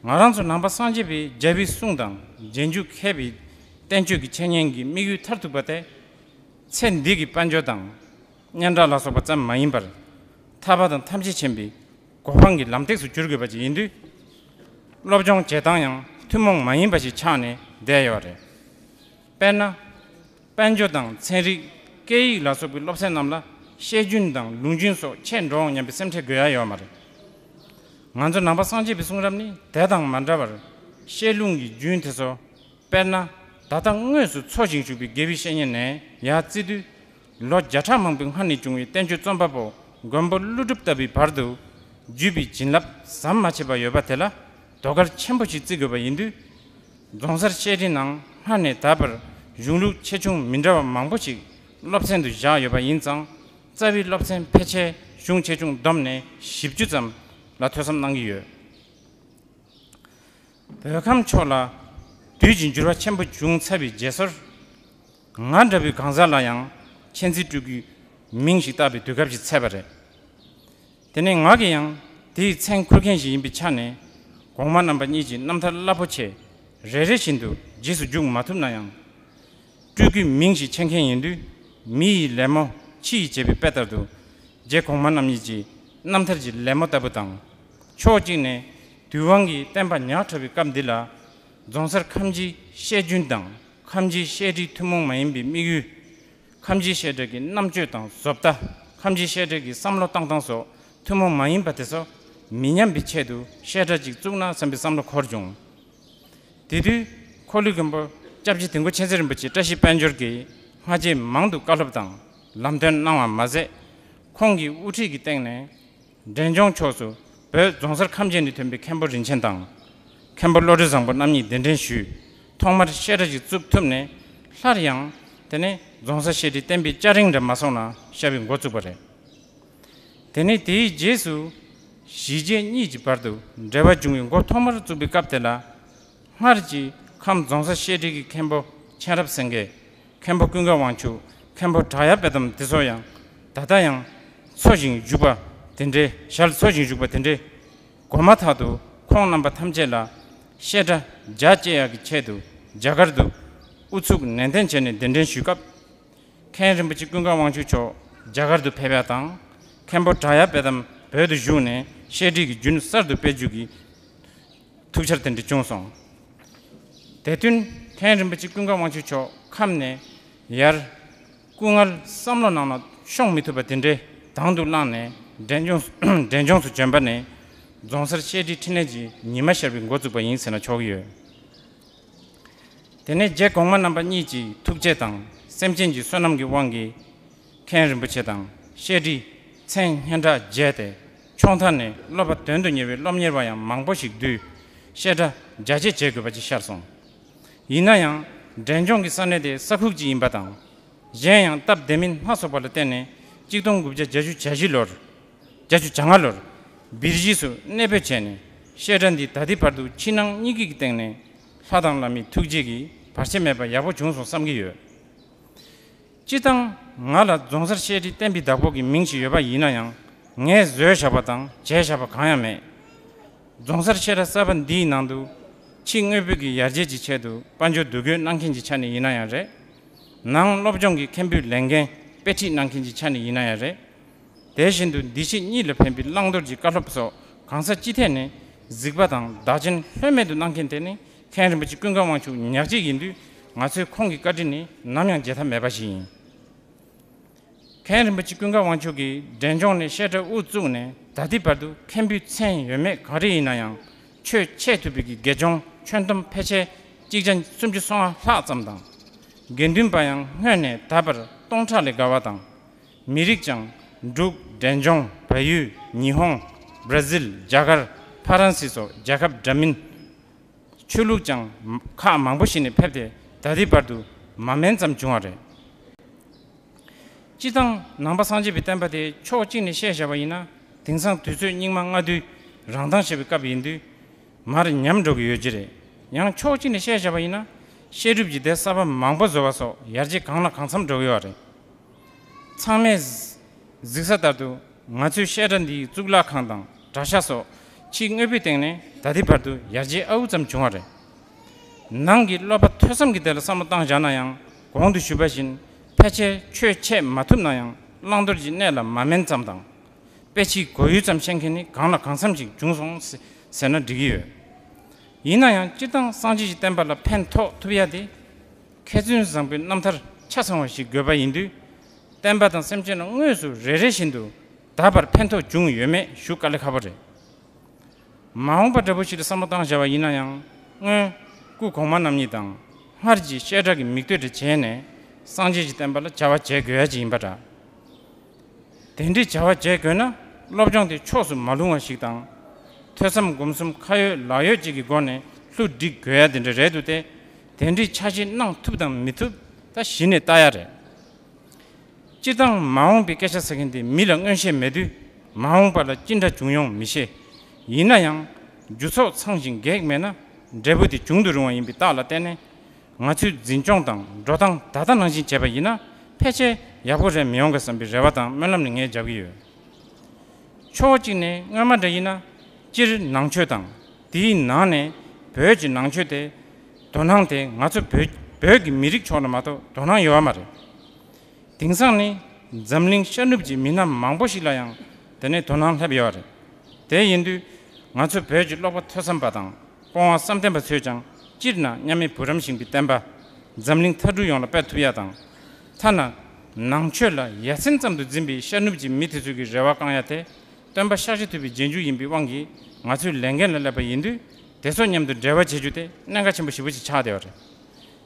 ང་རང་ཚོ་ནང་པ་སངས་རྒྱས་པའི་རྒྱལ་བའི་གསུང་དང་རྗེས་འཇུག་མཁས་པའི་བསྟན་བཅོས་ཀྱི་འཆད་ཉན་གྱི་དམིགས་ཡུལ་མཐར་ཐུག་པ་དེ། ཚེ་འདི་གི་དཔལ་འབྱོར་དང་། སྙན་གྲགས་ལ་སོགས་པ་ཙམ་མ་ཡིན་པར། ཐར་པ་དང་ཐམས་ཅད་མཁྱེན་པའི་གོ་འཕང་གི་ལམ་སྟེགས་སུ་གྱུར་དགོས་པ་ཅིག་ཡིན་དུས། སློབ་སྦྱོང་བྱེད་སྟངས་ཡང་ཐུན་མོང་མ་ཡིན་པ་ཞིག་ཆགས་ནས་བསྡད་ཡོད་རེད། དཔེར་ན། དཔལ་འབྱོར་དང་ཚན་རིག་སྐད་ཡིག་ལ་སོགས་པའི་སློབ་ཚན་རྣམས་ལ་བཤད་རྒྱུན་དང་ལུང་རྒྱུན་སོགས་ཆད་འགྲོ་འོང་སྙམ་པའི་སེམས་ཁྲལ་དགོས་ཡ་ཡོད་མ་རེད། ང་ཚོ་ནང་པ་སངས་རྒྱས་པའི་གསུང་རབ་ནི་དེ་དང་མ་འདྲ་བར་བཤད་ལུང་གི་རྒྱུན་དེ་ཚོ། དཔེར་ན། ད་ལྟ་དངོས་སུ་འཚོ་ཞིང་བཞུགས་པའི་དགེ་བའི་བཤེས་གཉེན་ནས་ཡར་བརྩི་དུས། ལོ་བརྒྱ་ཕྲག་མང་པོའི་སྔ་ནས་བྱུང་བའི་བསྟན་བཅོས་རྩོམ་པ་པོ་མགོན་པོ་ཀླུ་སྒྲུབ་ལྟ་བུའི་བར་དུ་བརྒྱུད་པའི་བྱིན་རླབས་ཟམ་མ་ཆད་པར་ཡོད་པ་དེ་ལ་དོ་གལ་ཆེན་པོ་ཞིག་བརྩི་དགོས་པ་ཡིན་དུས། རྫོང་སར་བཤད་ཁྲིད་ནང་སྔར་ནས་ད་བར་གཞུང་ལུགས་ཆེ་ཆུང་མི་འདྲ་བ་མང་པོ་ཞིག་སློབ་ཚན་དུ་བཞག་ཡོད་པ་ཡིན་ཙང་། རྩ་བའི་སློབ་ཚན་ཕལ་ཆེར་གཞུང་ཆེ་ཆུང་བསྡོམས་ནས་བཞི་བཅུ་ཙམ་ལ་ཐོས་བསམ་གནང་གི་ཡོད། བོད་ཁམས་ཕྱོགས་ལ་དུས་ཀྱི་འགྱུར་བ་ཆེན་པོ་བྱུང་ཚར་བའི་རྗེས་སོར། ང་འདྲ་བའི་གང་ཟག་ལ་ཡང་མཁྱེན་བརྩེ་སྤྲུལ་སྐུའི་མིང་ཞིག་བཏགས་པའི་དུས་སྐབས་ཤིག་ཚད་པ་རེད། དེ་ནས་ང་གིས་ཡང་དེའི་མཚན་འཁུར་མཁན་ཞིག་ཡིན་པའི་ཆ་ནས། གོང་མ་རྣམ་པ་གཉིས་ཀྱི་རྣམ་ཐར་རླབས་པོ་ཆེ་རེ་རེ་བཞིན་དུ་རྗེས་སུ་འཇུག་མ་ཐུབ་ན་ཡང་། སྤྲུལ་སྐུའི་མིང་ཞིག་མཁྱེན་མཁན་ཡིན་དུས། མི་ཡི་ལད་མོ་ཕྱི་ཡིས་བྱེད་པའི་དཔེ་ལྟར་དུ། རྗེ་གོང་མ་རྣམ་གཉིས་ཀྱི་རྣམ་ཐར་གྱི་ལད་མོ་ལྟ་བུ་དང་། ཕྱོགས་གཅིག་ནས་དུས་དབང་གི་བསྟན་པ་ཉག་ཕྲ་བའི་སྐབས་འདི་ལ། རྫོང་སར་ཁམས་སྐྱིད་བཤད་རྒྱུན་དང་། ཁམས་སྐྱིད་བཤད་ཁྲིད་ཐུན་མོང་མ་ཡིན་པའི་དམིགས་ཡུལ། ཁམས་སྐྱིད་བཤད་གྲྭ་གི་རྣམ་དཔྱོད་དང་བཟོ་ལྟ། ཁམས་སྐྱིད་བཤད་གྲྭ་གི་བསམ་བློ་བཏང་སྟངས་སོགས་ཐུན་མོང་མ་ཡིན་པ་དེ་ཚོ་མི་ཉམས་པའི་ཆེད་དུ་བཤད་གྲྭ་ཅིག་བཙུགས་ན་བསམ་པའི་བསམ་བློ་འཁོར་བྱུང་། དེ་དུས་འཁོར་ལོའི་མགོན་པོ་སྐྱབས་རྗེ་དིལ་མགོ་མཁྱེན་བརྩེ་རིན་པོ་ཆེ་བཀྲ་ཤིས་དཔལ་འབྱོར་གྱིས་སྔ་རྗེས་མང་དུ་བཀའ་སློབ་དང་ལམ་སྟོན་གནང་བ་མ་ཟད། ཁོང་གི་དབུ་ཁྲིད་ཀྱི་སྟེང་ནས། འབྲས་ལྗོངས་ཕྱོགས་སུ་བོད་རྫོང་སར་ཁམས་བརྒྱད་ནས་ཐོན་པའི་མཁན་པོ་རིན་ཆེན་དང་། མཁན་པོ་བློ་གྲོས་བཟང་པོ་རྣམ་གཉིས་གདན་འདྲེན་ཞུས། ཐོག་མར་བཤད་གྲྭ་ཞིག་བཙུགས་ཐུབ་ནས། སླར་ཡང་དེ་ནས་རྫོང་སར་བཤད་ཁྲིད་བསྟན་པའི་སྐྱ་རེངས་འདྲ་མ་སོང་ན་ཤར་བའི་འགོ་བཙུགས་པ་རེད། དེ་ནས་དེའི་རྗེས་སུ་གཞིས་བྱེས་གཉིས་ཀྱི་བར་དུ་འབྲེལ་བ་བྱུང་བའི་འགོ་ཐོག་མར་བཙུགས་པའི་སྐབས་དེ་ལ། སྔར་གྱི་ཁམས་རྫོང་སར་བཤད་ཁྲིད་ཀྱི་མཁན་པོ་མཁྱེན་རབ་སེང་གེ། མཁན་པོ་ཀུན་དགའ་དབང་ཕྱུག། མཁན་པོ་བྲག་གཡབ་དཔལ་དམ་དེ་ཚོ་ཡང་ད་ལྟ་ཡང་འཚོ་ཞིང་བཞུགས་པ་ དེ་འདྲའི་ཞལ་འཚོ་ཞིང་བཞུགས་པ་དེ་འདྲའི་གོ་མ་ཐག་ཏུ་ཁོང་རྣམ་པ་ཐམས་ཅད་ལ་བཤད་གྲྭ་རྒྱ་བསྐྱེད་ཡག་གི་ཆེད་དུ་རྒྱ་གར་དུ་ཨུ་ཚུགས་ནན་ཏན་བྱས་ནས་གདན་འདྲེན་ཞུས་སྐབས། མཁན་རིན་པོ་ཆེ་ཀུན་དགའ་དབང་ཕྱུག་མཆོག་རྒྱ་གར་དུ་ཕེབས་ཡ་དང་། མཁན་པོ་བྲག་གཡབ་དཔལ་དམ་བོད་དུ་བཞུགས་ནས་བཤད་ཁྲིད་ཀྱི་རྒྱུན་གསར་དུ་སྤེལ་རྒྱུ་གི་ཐུགས་འཆར་དེ་འདྲ་བྱུང་སོང་། དེ་དུས་མཁན་རིན་པོ་ཆེ་ཀུན་དགའ་དབང་ཕྱུག་མཆོག་ཁམས་ནས་ཡར་སྐུ་ངལ་བསམ་བློ་ནང་ན་ཤོང་མི་ཐུབ་པ་དེ་འདྲའི་དང་དུ་བླངས་ནས་འབྲས་ལྗོངས་འབྲས་ལྗོངས་སུ་བྱོན་པ་ནས་རྫོང་སར་བཤད་ཁྲིད་འཕྲིན་ལས་ཀྱི་ཉི་མ་ཤར་བའི་འགོ་བཙུགས་པ་ཡིན་ཟེར་ན་ཆོག་གི་ཡོད། དེ་ནས་རྗེ་གོང་མ་རྣམ་པ་གཉིས་ཀྱི་ཐུགས་རྗེ་དང་སེམས་ཅན་གྱི་བསོད་ནམས་ཀྱི་དབང་གིས། མཁན་རིན་པོ་ཆེ་དང་བཤད་ཁྲིད་མཚན་སྙན་གྲགས་རྒྱས་ཏེ། ཕྱོགས་མཐའ་ནས་སློབ་པ་དོན་དུ་གཉེར་བའི་སློབ་གཉེར་བ་ཡང་མང་པོ་ཞིག་འདུས། བཤད་གྲྭ་རྒྱ་སྐྱེད་བྱེད་དགོས་པ་ཅིག་ཤར་སོང་། ཡིན་ན་ཡང་། འབྲས་ལྗོངས་ཀྱི་ས་གནས་དེ་ས་ཁུག་ཅིག་ཡིན་པ་དང་། གཞན་ཡང་སྟབས་བདེ་མིན་སྣ་ཚོགས་པ་ལ་བརྟེན་ནས་གཅིག་སྟོང་དགུ་བརྒྱ་བརྒྱད་ཅུ་གྱ་བཞི་ལོར། བརྒྱད་ཅུ་གྱ་ལྔ་ལོར་སྦིར་གཞིས་སུ་གནས་སྤོས་བྱས་ནས་བཤད་གྲྭ་འདི་ད་ལྟའི་བར་དུ་ཕྱི་ནང་གཉིས་ཀྱི་སྟེང་ནས་ལྷ་དང་བླ་མའི་ཐུགས་རྗེ་གིས་བར་ཆད་མེད་པར་ཡག་པོ་བྱུང་སོང་བསམ་གྱི་ཡོད། སྤྱིར་བཏང་ང་ལ་རྫོང་སར་བཤད་ཁྲིད་བསྟན་པའི་བདག་པོ་གི་མིང་ཞིག་ཡོད་པ་ཡིན་ན་ཡང་ངས་བཟོས་བཞག་པ་དང་བྱས་བཞག་པ་གང་ཡང་མེད། རྫོང་སར་བཤད་གྲྭ་གསར་པ་འདིའི་ནང་དུ་ཕྱི་དངོས་པོའི་གི་ཡར་རྒྱས་ཀྱི་ཆེད་དུ་དཔལ་འབྱོར་འདུ་འགོད་གནང་མཁན་གྱི་ཆ་ནས་ཡིན་ན་ཡང་རེད། ནང་སློབ་སྦྱོང་གི་མཁན་པོའི་ལས་འགན་དཔེ་ཁྲིད་གནང་མཁན་གྱི་ཆ་ནས་ཡིན་ན་ཡང་རེད། དེ་བཞིན་དུ་འདི་ཕྱི་གཉིས་ལ་ཕན་པའི་བླང་དོར་གྱི་བཀའ་སློབ་སོགས་གང་ས་ཅི་ཐད་ནས་གཟིགས་པ་དང་བདག་གཅེས་ལྷོད་མེད་དུ་གནང་མཁན་དེ་ནི་མཁན་རིན་པོ་ཆེ་ཀུན་དགའ་དབང་ཕྱུག་ཉག་གཅིག་ཡིན་དུས། ང་ཚོས་ཁོང་གི་བཀའ་དྲིན་ནི་ནམ་ཡང་བརྗེད་ཐབས་མེད་པ་ཞིག་ཡིན། མཁན་རིན་པོ་ཆེ་ཀུན་དགའ་དབང་ཕྱུག་གིས་འབྲས་ལྗོངས་ནས་བཤད་གྲྭ་དབུ་བཙུགས་ནས་ད་ལྟའི་བར་དུ་མཁན་པོའི་མཚན་ཡོད་མེད་ག་རེ་ཡིན་ན་ཡང་ཆོས་འཆད་ཐུབ་པའི་གི་དགེ་སྦྱོང་ཁྱོན་བསྡོམས་ཕལ་ཆེར་གཅིག་བརྒྱ་སུམ་ཅུ་སོ་ལྔ་ལྷག་ཙམ་དང་། དགེ་འདུན་པ་ཡང་སྔོན་ནས་ད་བར་སྟོང་ཕྲག་ལས་བརྒལ་བ་དང་། མི་རིགས་ཀྱང་འབྲུག་འབྲས་ལྗོངས་བལ་ཡུལ་ཉི་ཧོང་བྲ་ཛིལ་རྒྱ་གར་ཕ་རན་སི་སོགས་རྒྱལ་ཁབ་འདྲ་མིན། ཆོས་ལུགས་ཀྱང་ཁག་མང་པོ་ཞིག་ནས་ཕེབས་ཏེ་ད་ལྟའི་བར་དུ་མ་དམན་ཙམ་བྱུང་བ་རེད། སྤྱིར་བཏང་ནང་པ་སངས་རྒྱས་པའི་བསྟན་པ་དེ་ཕྱོགས་གཅིག་ནས་བཤད་བཞག་པ་ཡིན་ན། དེང་སང་དུས་ཚོད་སྙིགས་མ་ལྔ་བདོའི་རང་མདངས་ཞེས་པའི་སྐབས་ཡིན་དུས། མར་ཉམས་འགྲོ་གི་ཡོད་ཀྱི་རེད། ཡང་ཕྱོགས་གཅིག་ནས་བཤད་བཞག་པ་ཡིན་ན། བཤད་སྒྲུབ་ཀྱི་སྡེ་གསར་པ་མང་པོ་བཟོ་བ་སོགས་ཡར་རྒྱས་གང་ལ་གང་འཚམ་འགྲོ་གི་ཡོད་རེད། ཚང་མས་གཟིགས་ས་ལྟར་དུ་ང་ཚོའི་བཤད་གྲྭ་འདིའི་གཙུག་ལག་ཁང་དང་གྲྭ་ཤག་སོགས་ཕྱི་དངོས་པོའི་སྟེང་ནས་ད་ལྟའི་བར་དུ་ཡར་རྒྱས་ཨའུ་ཙམ་བྱུང་བ་རེད། ནང་གི་བློ་ཕམ་ཐོས་བསམ་གྱི་ཐད་ལ་བསམ་བློ་བཏང་བཞག་ན་ཡང་གོང་དུ་ཞུས་པ་བཞིན་ཕལ་ཆེར་ཆོས་འཆད་མ་ཐུབ་ན་ཡང་བླང་དོར་གྱི་གནས་ལ་མ་དམན་ཙམ་དང་། དཔེ་ཆའི་གོ་ཡུལ་ཙམ་ཤེས་མཁན་ནི་གང་ལ་གང་འཚམ་ཞིག་བྱུང་སོང་ཟེར་ན་འགྲིག་གི་ཡོད། ཡིན་ན་ཡང་སྤྱིར་བཏང་སངས་རྒྱས་ཀྱི་བསྟན་པ་ལ་ཕན་ཐོགས་ཐུབ་ཡ་དེ། མཁས་བཙུན་བཟང་པོའི་རྣམ་ཐར་ཆ་ཚང་བ་ཞིག་དགོས་པ་ཡིན་དུས། བསྟན་པ་དང་སེམས་ཅན་ལ་དངོས་སུ་རེ་རེ་བཞིན་དུ་ད་བར་ཕན་ཐོགས་བྱུང་ཡོད་མེད་ཞུ་དཀའ་ལས་ཁག་པོ་རེད། མ་འོངས་པ་འདྲ་པོ་ཞིག་ལ་བསམ་བློ་བཏང་བཞག་པ་ཡིན་ན་ཡང་། སྔོན་སྐུ་གོང་མ་རྣམ་གཉིས་དང་སྔར་གྱི་བཤད་གྲྭ་གི་མིག་ལྟོས་འདྲ་བྱས་ནས་སངས་རྒྱས་ཀྱི་བསྟན་པ་ལ་བྱ་བ་བྱེད་དགོས་ཡ་ཅིག་ཡིན་པ་འདྲ། དེ་འདྲའི་བྱ་བ་བྱེད་དགོས་ན་སློབ་སྦྱོང་དེ་ཕྱོགས་སུ་མ་ལྷུང་བ་ཞིག་དང་། ཐོས་བསམ་སྒོམ་གསུམ་ཁ་ཡོད་ལག་ཡོད་ཅིག་གི་སྒོ་ནས་ལྷུ་སྒྲིག་དགོས་ཡ་དེ་འདྲ་རེད་འདུག་སྟེ། དེ་འདྲའི་ཆ་ཤས་གནང་ཐུབ་དང་མི་ཐུབ་ད་གཞི་ནས་ལྟ་ཡ་རེད། སྤྱིར་བཏང་མ་འོངས་པའི་སྐད་ཆ་ཟེར་མཁན་དེ་མི་ལ་མངོན་ཤེས་མེད་དུས། མ་འོངས་པ་ལ་ཅི་འདྲ་བྱུང་ཡོང་མི་ཤེས། ཡིན་ན་ཡང་རྒྱུ་ཚོགས་ཚང་ཞིང་གེགས་མེད་ན་འབྲས་བུ་དེ་འབྱུང་དུ་རུང་བ་ཡིན་པའི་རྟགས་ལ་བརྟེན་ནས། ང་ཚོས་འཛིན་སྐྱོང་དང་འགྲོ་སྟངས་ད་ལྟ་ནང་བཞིན་བྱས་པ་ཡིན་ན་ཕལ་ཆེར་ཡག་པོ་རེད་མི་ཡོང་གི་བསམ་པའི་རེ་བ་དང་སྨོན་ལམ་ནི་ངས་རྒྱབ་ཀྱི་ཡོད། ཕྱོགས་གཅིག་ནས་སྔོན་མ་འདྲ་ཡིན་ན་སྤྱིར་ནང་ཆོས་དང་དེའི་ནང་ནས་བོད་ཀྱི་ནང་ཆོས་དེ་དོ་སྣང་དེ་ང་ཚོ་བོད་བོད་ཀྱི་མི་རིགས་ཕྱོགས་ལ་མ་གཏོགས་དོ་སྣང་ཡོད་པ་མ་རེད། དེང་སང་ནི་འཛམ་གླིང་ཤར་ནུབ་ཀྱི་མི་སྣ་མང་པོ་ཞིག་ལ་ཡང་དེ་ནས་དོ་སྣང་སླེབས་ཡོད་རེད། དེ་ཡིན་དུས་ང་ཚོ་བོད་ཀྱི་ཀློག་པ་ཐོས་བསམ་པ་དང་སྤོང་བ་བསམ་གཏན་པ་ཚོས་ཀྱང་སྤྱིར་ན་མཉམ་མེད་བུ་རམ་ཤིང་པའི་བསྟན་པ་འཛམ་གླིང་མཐའ་གྲུ་ཡོངས་ལ་སྤེལ་ཐུབ་ཡ་དང་། ཐ་ན་ནང་ཆོས་ལ་ཡ་མཚན་ཙམ་དུ་འཛིན་པའི་ཤར་ནུབ་ཀྱི་མི་དེ་ཚོ་གི་རེ་བ་བསྐང་ཡ་དེ་སྟོན་པ་ཤཱཀྱ་ཐུབ་པའི་རྗེས་འཇུག་ཡིན་པའི་དབང་གིས་ང་ཚོའི་ལས་འགན་ལ་སླེབས་པ་ཡིན་དུས་དེ་ཚོ་མཉམ་དུ་འབྲེལ་བ་བྱེད་རྒྱུ་དེ་གནད་འགག་ཆེན་པོ་ཞེ་པོ་ཅིག་ཆགས་བསྡད་པ་རེད།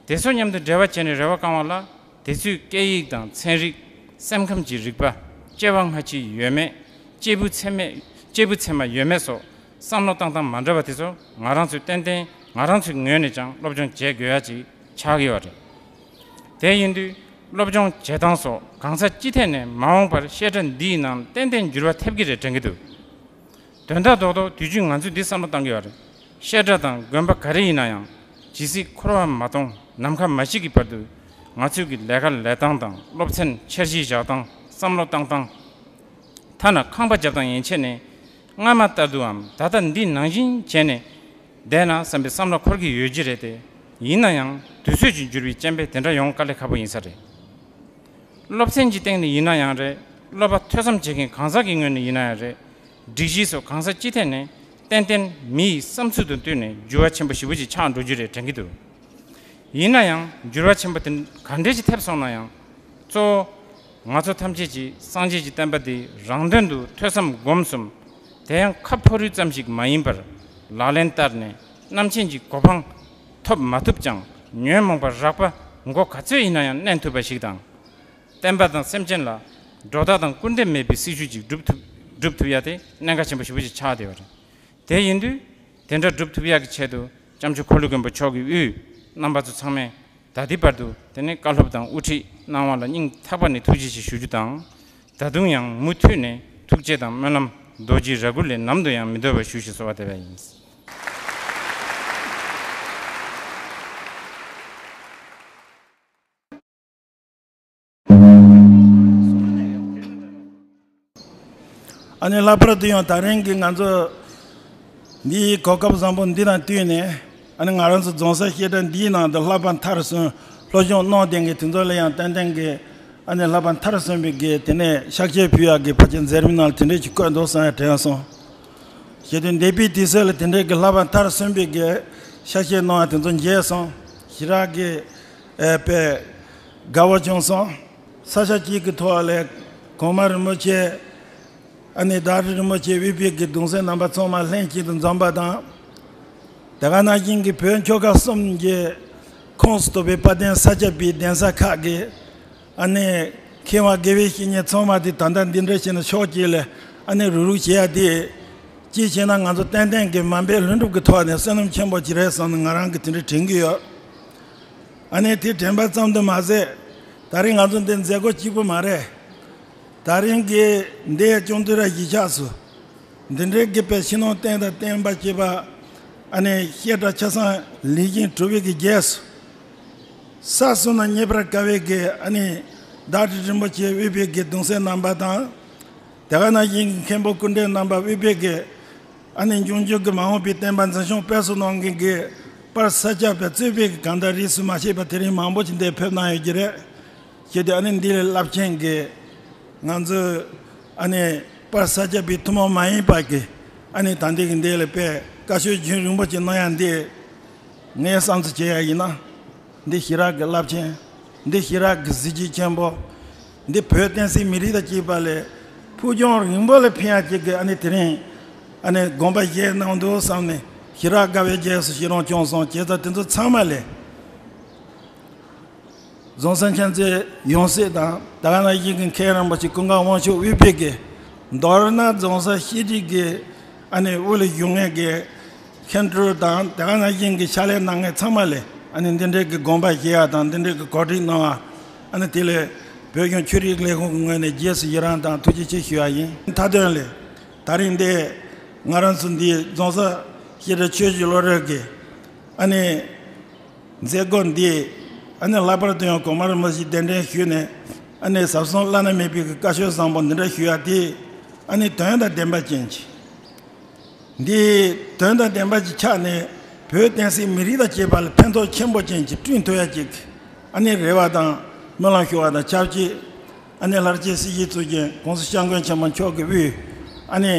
དེ་ཚོ་མཉམ་དུ་འབྲེལ་བ་བྱས་ནས་རེ་བ་བསྐང་བ་ལ་དེ་ཚོའི་སྐད་ཡིག་དང་ཚན་རིག་སེམས་ཁམས་ཀྱི་རིག་པ། སྐྱེ་བ་སྔ་ཕྱི་ཡོད་མེད། སྐྱེས་བུ་ཚད་མེད། སྐྱེས་བུ་ཚད་མ་ཡོད་མེད་སོགས་བསམ་བློ་བཏང་སྟངས་མ་འདྲ་བ་དེ་ཚོ་ང་རང་ཚོས་ཏན་ཏན་ང་རང་ཚོའི་ངོས་ནས་ཀྱང་སློབ་སྦྱོང་བྱེད་དགོས་ཡ་ཅིག་ཆགས་ཀྱི་ཡོད་རེད། དེ་ཡིན་དུས་སློབ་སྦྱོང་བྱེད་སྟངས་སོགས་གང་ས་ཅི་ཐད་ནས་མ་འོངས་པར་བཤད་གྲྭ་འདིའི་ནང་ཏན་ཏན་འགྱུར་བ་ཐེབས་ཀྱི་རེད་དྲན་གྱི་འདུག་དོན་དག་རྡོག་རྡོག་དུས་རྒྱུན་ང་ཚོས་འདི་བསམ་བློ་བཏང་གི་ཡོད་རེད། བཤད་གྲྭ་དང་དགོན་པ་ག་རེ་ཡིན་ན་ཡང་ཇི་སྲིད་འཁོར་བ་མ་སྟོངས་ནམ་མཁའ་མ་བཞུགས་ཀྱི་བར་དུ་ང་ཚོས་ཀྱི་ལས་ཀ་ལས་སྟངས་དང་སློབ་ཚན་འཆར་གཞི་བཞག་སྟངས་བསམ་བློ་བཏང་སྟངས་ ཐ་ན་ཁང་པ་རྒྱབ་སྟངས་ཡན་ཆད་ནས་སྔ་མ་ལྟར་དུའམ་ད་ལྟ་འདི་ནང་བཞིན་བྱས་ནས་བསྡད་ན་བསམ་པའི་བསམ་བློ་འཁོར་གྱི་ཡོད་ཀྱི་རེད་དེ། ཡིན་ན་ཡང་དུས་ཚོད་ཀྱིས་འགྱུར་བའི་རྐྱེན་པས་དེ་འདྲ་ཡོང་དཀའ་ལས་ཁག་པོ་ཡིན་ས་རེད། སློབ་ཚན་གྱི་སྟེང་ནས་ཡིན་ན་ཡང་རེད། སློབ་པ་ཐོས་བསམ་བྱེད་མཁན་གང་ཟག་གི་ངོས་ནས་ཡིན་ན་ཡང་རེད། སྒྲིག་གཞི་སོགས་གང་ས་ཅི་ཐད་ནས་ཏན་ཏན་མི་ཡི་བསམ་ཚུལ་དང་བསྟུན་ནས་འགྱུར་བ་ཆེན་པོ་ཞེ་པོ་ཅིག་ཆགས་འགྲོ་རྒྱུ་རེད་དྲན་གྱི་འདུག་ཡིན་ན་ཡང་འགྱུར་བ་ཆེན་པོ་དེ་ག་འདྲས་ཅིག་ཐེབས་སོང་ན་ཡང་། གཙོ་བོ། ང་ཚོ་ཐམས་ཅད་ཀྱིས་སངས་རྒྱས་ཀྱི་བསྟན་པ་འདི་རང་དོན་དུ་ཐོས་བསམ་སྒོམ་གསུམ། དེ་ཡང་ཁ་ཕོ་རོལ་ཙམ་ཞིག་མ་ཡིན་པར་ལག་ལེན་བསྟར་ནས་རྣམ་མཁྱེན་གྱི་གོ་འཕང་ཐོབ་མ་ཐུབ་ཀྱང་ཉོན་མོངས་པ་རགས་པ་མགོ་ག་ཚོད་ཡིན་ན་ཡང་མནན་ཐུབ་པ་ཞིག་དང་། བསྟན་པ་དང་སེམས་ཅན་ལ་སྒྲོ་བཏགས་དང་སྐུར་འདེབས་མེད་པའི་སྲིད་བྱུས་ཅིག་སྒྲུབ་ཐུབ་སྒྲུབ་ཐུབ་ཡ་དེ་གནད་འགག་ཆེན་པོ་ཞེ་པོ་ཅིག་ཆགས་བསྡད་པ་རེད། དེ་ཡིན་དུས། དེ་འདྲ་སྒྲུབ་ཐུབ་ཡག་གི་ཆེད་དུ་སྐྱབས་མཆོག་འཁོར་ལོ་མགོན་པོ་མཆོག་གི་དབུས་རྣམ་པ་ཚོ་ཚང་མས་ད་ལྟའི་བར་དུ་དེ་ནས་བཀའ་སློབ་དང་དབུ་ཁྲིད་གནང་བ་ལ་སྙིང་ཐག་པ་ནས་ཐུགས་རྗེ་ཆེ་ཞུ་རྒྱུ་དང་། ད་དུང་ཡང་མུ་མཐུད་ནས་ཐུགས་རྗེ་དང་སྨོན་ལམ་རྡོ་རྗེའི་རྭ་གུར་ལས་ནམ་དུ་ཡང་མི་ལྡོག་པར་ཞུ་ཞེས་གསོལ་བ་འདེབས་པ་ཡིན། ཨ་ནི་ལྷག་པར་དུ་ཡང་ད་རིང་གི་ང་ཚོ་འདིའི་གོ་སྐབས་བཟང་པོ་འདི་དང་བསྟུན་ནས། ཨ་ནི་ང་རང་ཚོ་རྫོང་སར་བཤད་གྲྭ་འདིའི་ནང་དུ་བསླབ་པ་མཐར་སོན་སློབ་སྦྱོང་གནང་བསྡད་མཁན་དེ་ཚོ་ལ་ཡང་ཏན་ཏན་གྱི་ཨ་ནི་བསླབ་པ་མཐར་སོན་པའི་གི་དེ་ནས་གཤགས་བཅོས་ཕུལ་ཡག་གི་ཕལ་ཆེར་མཛད་རིམ་ནང་ལ་དེ་འདྲས་ཅིག་བཀོད་འདུག་བསམ་ཡང་དྲན་སོང་། བྱས་དུས་འདས་པའི་དུས་ཚོད་ལ་དེ་འདྲས་ཀྱི་བསླབ་པ་མཐར་སོན་པའི་གི་གཤགས་བཅོས་གནང་བ་དེ་ཚོ་མཇལ་སོང་། ཞེ་དྲག་གི་ཨེ་དཔེ་དགའ་བོ་བྱུང་སོང་། ས་ཆ་གཅིག་གི་ཐོག་ལ་གོང་མ་རིན་པོ་ཆེ། ཨ་ནི་བདག་ཁྲི་རིན་པོ་ཆེ་དབུས་པའི་གི་གདུང་སྲས་རྣམ་པ་ཚང་མ་ལྷན་ཅིག་ཏུ་འཛོམས་པ་དང་། དེ་ག་ནང་བཞིན་གྱི་བོད་ཆོལ་ཁ་གསུམ་གྱི་ཁོངས་སུ་གཏོགས་པའི་དཔལ་ལྡན་ས་སྐྱ་པའི་གདན་ས་ཁག་གི་ཨ་ནི་མཁས་དབང་དགེ་བའི་བཤེས་གཉེན་ཚང་མ་དེ་ད་ལྟ་འདི་འདྲ་བྱས་ནས་ཕྱོགས་གཅིག་ལ་ཨ་ནི་རུག་རུག་བྱེད་ཡ་དེ། གཅིག་བྱས་ན་ང་ཚོ་ཏན་ཏན་གྱི་མ་འབད་ལྷུན་གྲུབ་ཀྱི་ཐོག་ནས་བསོད་ནམས་ཆེན་པོ་ཅིག་རེད་བསམ་ནས་ང་རང་གིས་དེ་འདྲ་དྲན་གྱི་ཡོད། ཨ་ནི་དེ་དྲན་པ་ཙམ་དུ་མ་ཟད། ད་རིང་ང་ཚོ་འདི་མཛད་སྒོ་གཅིག་པུ་མ་རེད། ད་རིང་གི་འདི་ཡ་ཅུང་ཏུ་ར་གཞིས་ཆགས་སུ་འདི་འདྲའི་དགེ་བའི་ཕྱི་ནང་བསྟན་དང་བསྟན་པ་བཅས་པ་ཨ་ནི་བཤད་གྲྭ་ཆ་ཚང་ལེགས་ཤིང་གྲུབ་པའི་གི་རྗེས་སུ། ས་གསུམ་ན་རྙེད་པར་དཀའ་བའི་གི་ཨ་ནི་བདག་ཁྲི་རིན་པོ་ཆེ་དབུས་པའི་གི་གདུང་སྲས་རྣམ་པ་དང་། དེ་ག་ནང་བཞིན་གྱི་མཁན་པོ་སྐུ་ཕྲེང་རྣམ་པ་དབུས་པའི་གི་ཨ་ནི་འབྱུང་འགྱུར་གྱི་མ་འོངས་པའི་བསྟན་པ་འཛིན་སྐྱོང་སྤེལ་གསུམ་གནང་མཁན་གྱི་དཔལ་ས་སྐྱ་པའི་གཙོས་པའི་གི་གང་ལྟར་རིས་སུ་མ་ཆད་པ་དེ་རིང་མང་པོ་ཞིག་འདིར་ཕེབས་གནང་ཡོད་ཀྱི་རེད། བྱས་ཏེ་ཨ་ནི་འདི་ལས་རླབས་ཆེན་གྱི་ང་ཚོའི་ཨ་ནི་དཔལ་ས་སྐྱ་པའི་ཐུན་མོང་མ་ཡིན་པ་གི་ཨ་ནི་ད་འདི་གི་འདི་ལས་དཔེ་བཀའ་ཆོས་རྒྱུན་རིང་པོ་ཅིག་གནང་ཡ་འདི་ངའི་བསམ་ཚུལ་བྱས་ཡ་ཡིན་ན། འདི་ཞེ་དྲག་གི་རླབས་ཆེན། འདི་ཞེ་དྲག་གི་གཟི་བརྗིད་ཆེན་པོ། འདི་བོད་བསྟན་སྲིད་མི་རིགས་དང་བཅས་པ་ལ་ཕུགས་རྒྱང་རིང་པོ་ལ་ཕན་ཡག་ཅིག་གི་ཨ་ནི་དེ་རིང་ཨ་ནི་དགོངས་པ་བཞེས་གནང་འདུག་བསམ་ནས་ཞེ་དྲག་དགའ་བའི་རྗེས་སུ་ཡི་རང་བྱུང་སོང་། བྱས་ཙང་དེ་ཚོ་ཚང་མ་ལ་རྫོང་སར་མཁྱེན་བརྩེ་ཡོངས་སྲིད་དང་ད་ག་ནང་བཞིན་གྱི་མཁན་རིན་པོ་ཆེ་ཀུན་དགའ་དབང་ཕྱུག་དབུས་པའི་གི་མདོར་ན་རྫོང་སར་བཤད་ཁྲིད་ཀྱི་ཨ་ནི་དབུ་ལ་བཞུགས་མཁན་གྱི་མཁན་སྤྲུལ་དང་དེ་ག་ནང་བཞིན་གྱི་ཕྱག་ལས་གནང་མཁན་ཚང་མ་ལ་ཨ་ནི་འདི་འདྲའི་གི་དགོངས་པ་བཞེས་ཡ་དང་འདི་འདྲའི་གི་གོ་སྒྲིག་གནང་བ་ཨ་ནི་དེ་ལ་བོད་གཞུང་ཆོས་རིག་ལས་ཁུངས་ཀྱི་ངོས་ནས་རྗེས་སུ་ཡི་རང་དང་ཐུགས་རྗེ་ཆེ་ཞུ་བ་ཡིན། མཐའ་དོན་ལ་ད་རིང་འདི་ང་རང་ཚོ་འདི་རྫོང་སར་བཤད་གྲྭ་ཆོས་ཀྱི་བློ་གྲོས་ཀྱི་ཨ་ནི་མཛད་སྒོ་འདི་ཨ་ནི་ལྷག་པར་དུ་ཡང་གོང་མ་རིན་པོ་ཆེ་གདན་འདྲེན་ཞུས་ནས་ཨ་ནི་ཟབ་གསང་བླ་ན་མེད་པའི་གི་བཀའ་ཆོས་བཟང་པོ་འདི་འདྲ་ཞུ་ཡ་དེ་ཨ་ནི་དོན་དང་ལྡན་པ་ཅན་གྱི། འདི་དོན་དང་ལྡན་པ་ཅིག་ཆགས་ནས་བོད་བསྟན་སྲིད་མི་རིགས་དང་བཅས་པ་ལ་ཕན་ཐོགས་ཆེན་པོ་ཅན་ཅིག་བསྐྲུན་ཐུབ་ཡ་ཅིག་ཨ་ནི་རེ་བ་དང་སྨོན་ལམ་ཞུ་བ་དང་ཆབས་ཅིག་ཨ་ནི་ལྷར་བཅས་སྲིད་ཞིའི་གཙུག་རྒྱན་གོང་ས་སྐྱབས་མགོན་ཆེན་པོ་མཆོག་གི་དབུས་ཨ་ནི་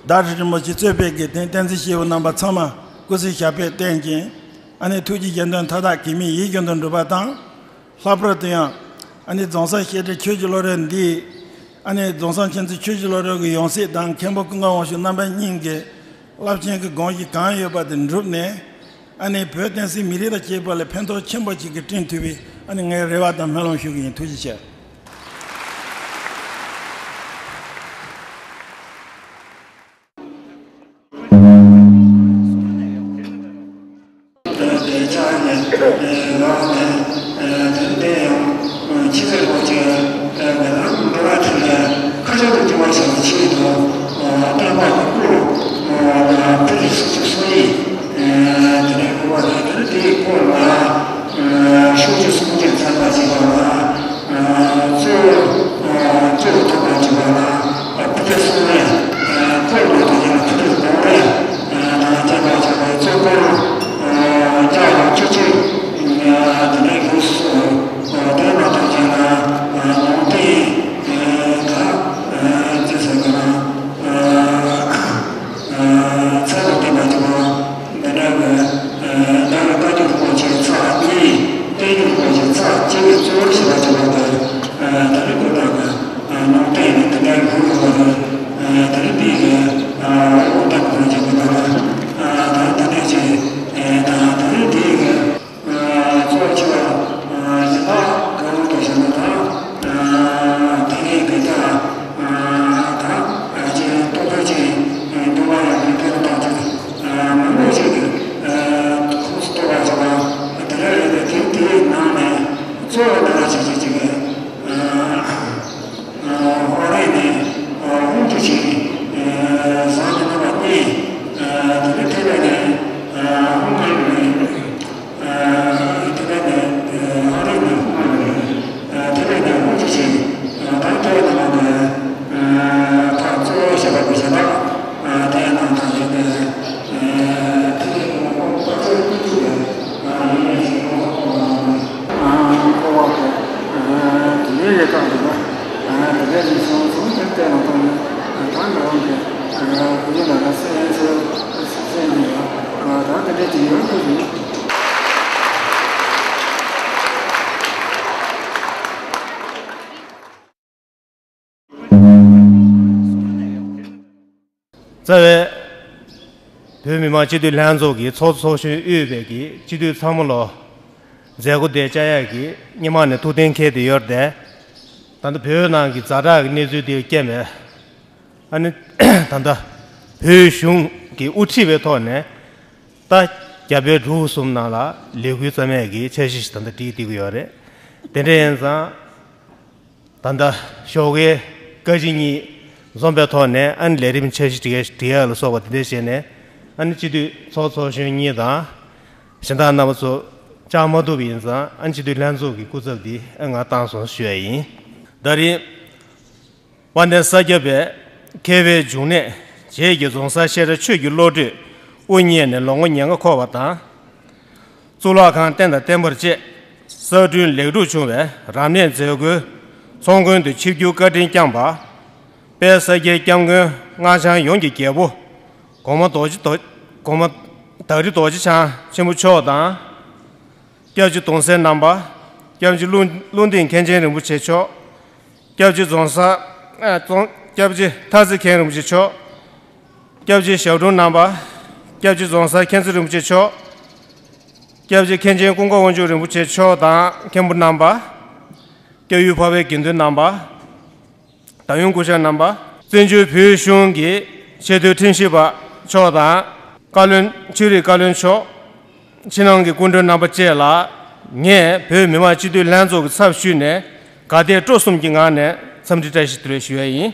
བདག་ཁྲི་རིན་པོ་ཆེ་གཙོས་པའི་དགེ་ལྡན་བསྟན་འཛིན་སྐྱེས་བུ་རྣམ་པ་ཚང་མ་སྐུ་ཚེ་ཞབས་པད་བརྟན་ཅིང་ཨ་ནི་ཐུགས་ཀྱི་དགྱེས་འདུན་མཐའ་དག་གེགས་མེད་ཡིད་བཞིན་དུ་འགྲུབ་པ་དང་། ལྷག་པར་དུ་ཡང་ཨ་ནི་རྫོང་སར་བཤད་གྲྭའི་ཆོས་ཀྱི་བློ་གྲོས་འདི་ཨ་ནི་རྫོང་སར་མཁྱེན་བརྩེ་ཆོས་ཀྱི་བློ་གྲོས་ཀྱི་ཡང་སྲིད་དང་མཁན་པོ་ཀུན་དགའ་དབང་ཕྱུག་རྣམ་པ་གཉིས་ཀྱི་རླབས་ཆེན་གྱི་དགོངས་གཞི་གང་ཡོད་པ་དེ་འགྲུབ་ནས་ཨ་ནི་བོད་བསྟན་སྲིད་མི་རིགས་དང་བཅས་པ་ལ་ཕན་ཐོགས་ཆེན་པོ་ཅིག་གི་བསྐྲུན་ཐུབ་པའི་ཨ་ནི་ངའི་རེ་བ་དང་སྨོན་ལམ་ཞུ་གི་ཡིན། ཐུགས་རྗེ་ཆེ། དེ་ཆ་ནས་ལོག་ནས་དེ་འདྲ་ཡང་ཕྱི་ཚེས་ལོ་གཅིག་ང་རང་འགྲོ་བ་དེ་ལ་ཁ་ཆག་ཏུ་སྐྱེ་བ་བཞག་པའི་ཆེད་དུ་བསྟན་པ་གི་སྐུ་ཕུལ་ཞིག་གསུང་ཡིན། དེ་ནས་སྐུ་པར་དེ་དེ་དེའི་སྐོར་ལ་ཤོག་ཅིག་གསུང་ཅིག་ཚན་པ་ཞིག་པ་ལ་གཙོ་གཙོ་བོ་ཐོག་པ་ཅིག་པ་ལ། ཡིན་ན་ང་སེམས་ཡོད་ཚེ་སེམས་ཡིན་ཡང་ང་རང་དེ་འདྲའི་དེ་ཡོང་གི་རེད། རྩ་བའི་བོད་མི་མང་སྤྱི་འཐུས་ལྷན་ཚོགས་ཀྱི་ཚོགས་གཙོ་ཚོགས་གཞོན་དབུས་པའི་གི་སྤྱི་འཐུས་ཚང་མ་ལོ་མཛད་སྒོ་དེ་བཅར་ཡག་གི་སྔོན་མ་ནས་ཐུགས་གཏན་འཁེལ་ཏེ་ཡོད་རེད་དེ། ད་ལྟ་བོད་ནང་གི་ཛ་དྲག་གི་གནས་ཚུལ་དེ་རྐྱེན་པས། ཨ་ནི་ད་ལྟ་བོད་གཞུང་གི་དབུ་ཁྲིད་པའི་ཐོག་ནས་ད་རྒྱ་བལ་འབྲུག་གསུམ་ནང་ལ་ལས་འགུལ་རྩ་མེད་ཀྱི་འཆར་གཞི་ཞིག་ད་ལྟ་སྒྲིག་བསྡད་ཀྱི་ཡོད་རེད། དེ་འདྲ་ཡིན་ཙང་ད་ལྟ་ཞོགས་ཀའི་བཀའ་སྤྱི་གཉིས་འཛོམས་པའི་ཐོག་ནས་ཨ་ནི་ལས་རིམ་འཆར་གཞི་སྒྲིག་ཡ་སྒྲིག་ཡ་ལ་སོགས་པ་དེ་འདྲ་བྱས་ནས། ཨ་ནི་སྤྱི་འཐུས་ཚོགས་ཚོགས་གཞོན་གཉིས་དང་གཞན་དག་རྣམ་པ་ཚོ་བཅར་མ་ཐུབ་པ་ཡིན་ཙང་། ཨ་ནི་སྤྱི་འཐུས་ལྷན་ཚོགས་ཀྱི་སྐུ་ཚབ་འདི་ཨ་ང་བཏང་སོང་ཞུ་ཡ་ཡིན། ད་རིང་དཔལ་ལྡན་ས་སྐྱ་པའི་མཁས་པའི་འབྱུང་གནས་རྗེ་རྒྱལ་རྫོང་སར་བཤད་གྲྭ་ཆོས་ཀྱི་བློ་གྲོས་དབུ་བརྙེས་ནས་ལོ་ངོ་ཉེར་ལྔ་འཁོར་བ་དང་། གཙུག་ལག་ཁང་རྟེན་དང་བརྟེན་པར་བཅས་གསར་སྐྲུན་ལེགས་གྲུབ་བྱུང་བའི་རབ་གནས་མཛད་སྒོའི་ཚོགས་མགོན་དུ་ཆིབས་བསྒྱུར་བཀའ་དྲིན་བསྐྱངས་པ། དཔལ་ས་སྐྱའི་སྐྱབས་མགོན་སྔགས་འཆང་ཡོངས་ཀྱི་རྒྱལ་པོ་གོང་མ་རྡོ་རྗེ་རྡོ་གོང་མ་དྭགས་རི་རྡོ་རྗེ་འཆང་ཆེན་པོ་མཆོག་དང་། སྐྱབས་རྗེ་གདུང་སྲས་རྣམ་པ། སྐྱབས་རྗེ་ཀླུ་ཀླུ་ལྡིང་མཁན་ཆེན་རིན་པོ་ཆེ་མཆོག་སྐྱབས་རྗེ་རྫོང་སར་ཨ་རྫོང་སྐྱབས་རྗེ་ཐར་རྩེ་མཁན་རིན་པོ་ཆེ་མཆོག་སྐྱབས་རྗེ་ཞབས་དྲུང་རྣམ་པ། སྐྱབས་རྗེ་རྫོང་སར་མཁྱེན་བརྩེ་རིན་པོ་ཆེ་མཆོག་སྐྱབས་རྗེ་མཁན་ཆེན་ཀུན་དགའ་དབང་ཕྱུག་རིན་པོ་ཆེ་མཆོག་དང་མཁན་པོ་རྣམ་པ། སྐྱབས་ཡུལ་འཕགས་པའི་དགེ་འདུན་རྣམ་པ། བདག་ཡོན་སྐུ་ཞབས་རྣམ་པ། བཙན་བྱོལ་བོད་གཞུང་གི་ཆེས་མཐོའི་ཁྲིམས་ཞིབ་པ་མཆོག་དང་། བཀའ་བློན། ཆོས་རིག་བཀའ་བློན་མཆོག་ཕྱི་ནང་གི་སྐུ་མགྲོན་རྣམ་པ་བཅས་ལ། ངས་བོད་མི་མང་སྤྱི་འཐུས་ལྷན་ཚོགས་ཀྱི་ཚབ་ཞུས་ནས་དགའ་དད་སྤྲོ་གསུམ་གྱི་ངང་ནས་འཚམས་འདྲི་བཀྲ་ཤིས་བདེ་ལེགས་ཞུ་ཡ་ཡིན།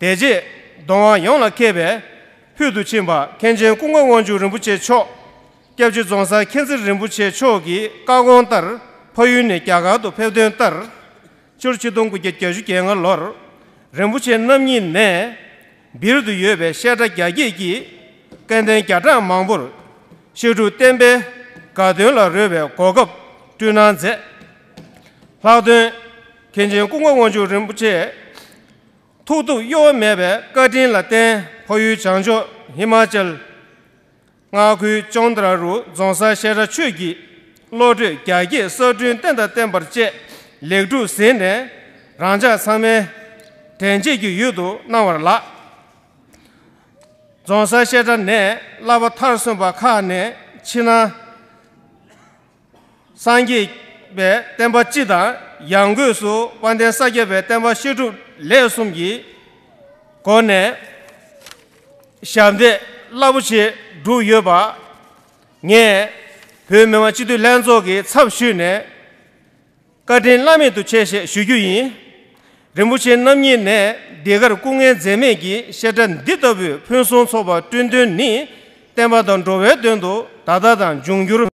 དེ་རྗེས་གདོང་དབང་ཡོངས་ལ་མཁས་པའི་ཕུལ་དུ་ཕྱིན་པ་མཁན་ཆེན་ཀུན་དགའ་དབང་ཕྱུག་རིན་པོ་ཆེ་མཆོག་སྐྱབས་རྗེ་རྫོང་སར་མཁྱེན་བརྩེ་རིན་པོ་ཆེ་མཆོག་གི་བཀའ་དགོངས་ལྟར་ཕ་ཡུལ་ནས་རྒྱ་གར་དུ་ཕེབས་དོན་ལྟར། སྤྱི་ལོ་ཆིག་སྟོང་དགུ་བརྒྱ་བརྒྱད་ཅུ་གྱ་ལྔ་ལོར་རིན་པོ་ཆེ་རྣམ་གཉིས་ནས་སྦིར་དུ་ཡོད་པའི་བཤད་གྲྭ་རྒྱ་བསྐྱེད་ཀྱིས་སྐལ་ལྡན་བརྒྱ་ཕྲག་མང་པོར་བཤད་སྒྲུབ་བསྟན་པའི་དགའ་སྟོན་ལ་རོལ་བའི་གོ་སྐབས་བསྐྲུན་གནང་མཛད། ལྷག་དོན་མཁན་ཆེན་ཀུན་དགའ་དབང་ཕྱུག་རིན་པོ་ཆེ་ཐུགས་སྟོབས་གཡོ་བ་མེད་པའི་བཀའ་དྲིན་ལ་བརྟེན། ཕ་ཡུལ་བྱང་ཕྱོགས་ཧི་མ་ཅལ་མངའ་ཁུལ་ཅོན་ཏ་ར་རུ་རྫོང་སར་བཤད་གྲྭ་ཆོས་ཀྱི་བློ་གྲོས་རྒྱ་བསྐྱེད་གསར་སྐྲུན་རྟེན་དང་བརྟེན་པར་བཅས་ལེགས་གྲུབ་ཟིན་ནས། རང་ཅག་ཚང་མའི་དྲན་གཅེས་ཀྱི་ཡུལ་དུ་གནང་བར་ལགས། རྫོང་སར་བཤད་གྲྭ་ནས་བསླབ་པ་མཐར་སོན་པ་ཁག་ནས་ཕྱི་ནང་སངས་རྒྱས་པའི་བསྟན་པ་སྤྱི་དང་། ཡང་སྒོས་སུ་དཔལ་ལྡན་ས་སྐྱ་པའི་བསྟན་པ་བཤད་སྒྲུབ་ལས་གསུམ་གྱི་སྒོ་ནས་ཞབས་འདེགས་རླབས་པོ་ཆེ་བསྒྲུབས་ཡོད་པ། ངས་བོད་མི་མང་སྤྱི་འཐུས་ལྷན་ཚོགས་ཀྱི་ཚབ་ཞུས་ནས་བཀའ་དྲིན་བླ་མེད་དུ་ཆེ་ཞེས་ཞུ་རྒྱུ་ཡིན། རིན་པོ་ཆེ་རྣམ་གཉིས་ནས་འདི་གར་སྐུ་ངལ་འཛེམས་མེད་ཀྱིས་བཤད་གྲྭ་འདི་ལྟ་བུའི་ཕུན་སུམ་ཚོགས་པ་བསྐྲུན་དོན་ནི། བསྟན་པ་དང་འགྲོ་བའི་དོན་དུ་ད་ལྟ་དང་འབྱུང་འགྱུར།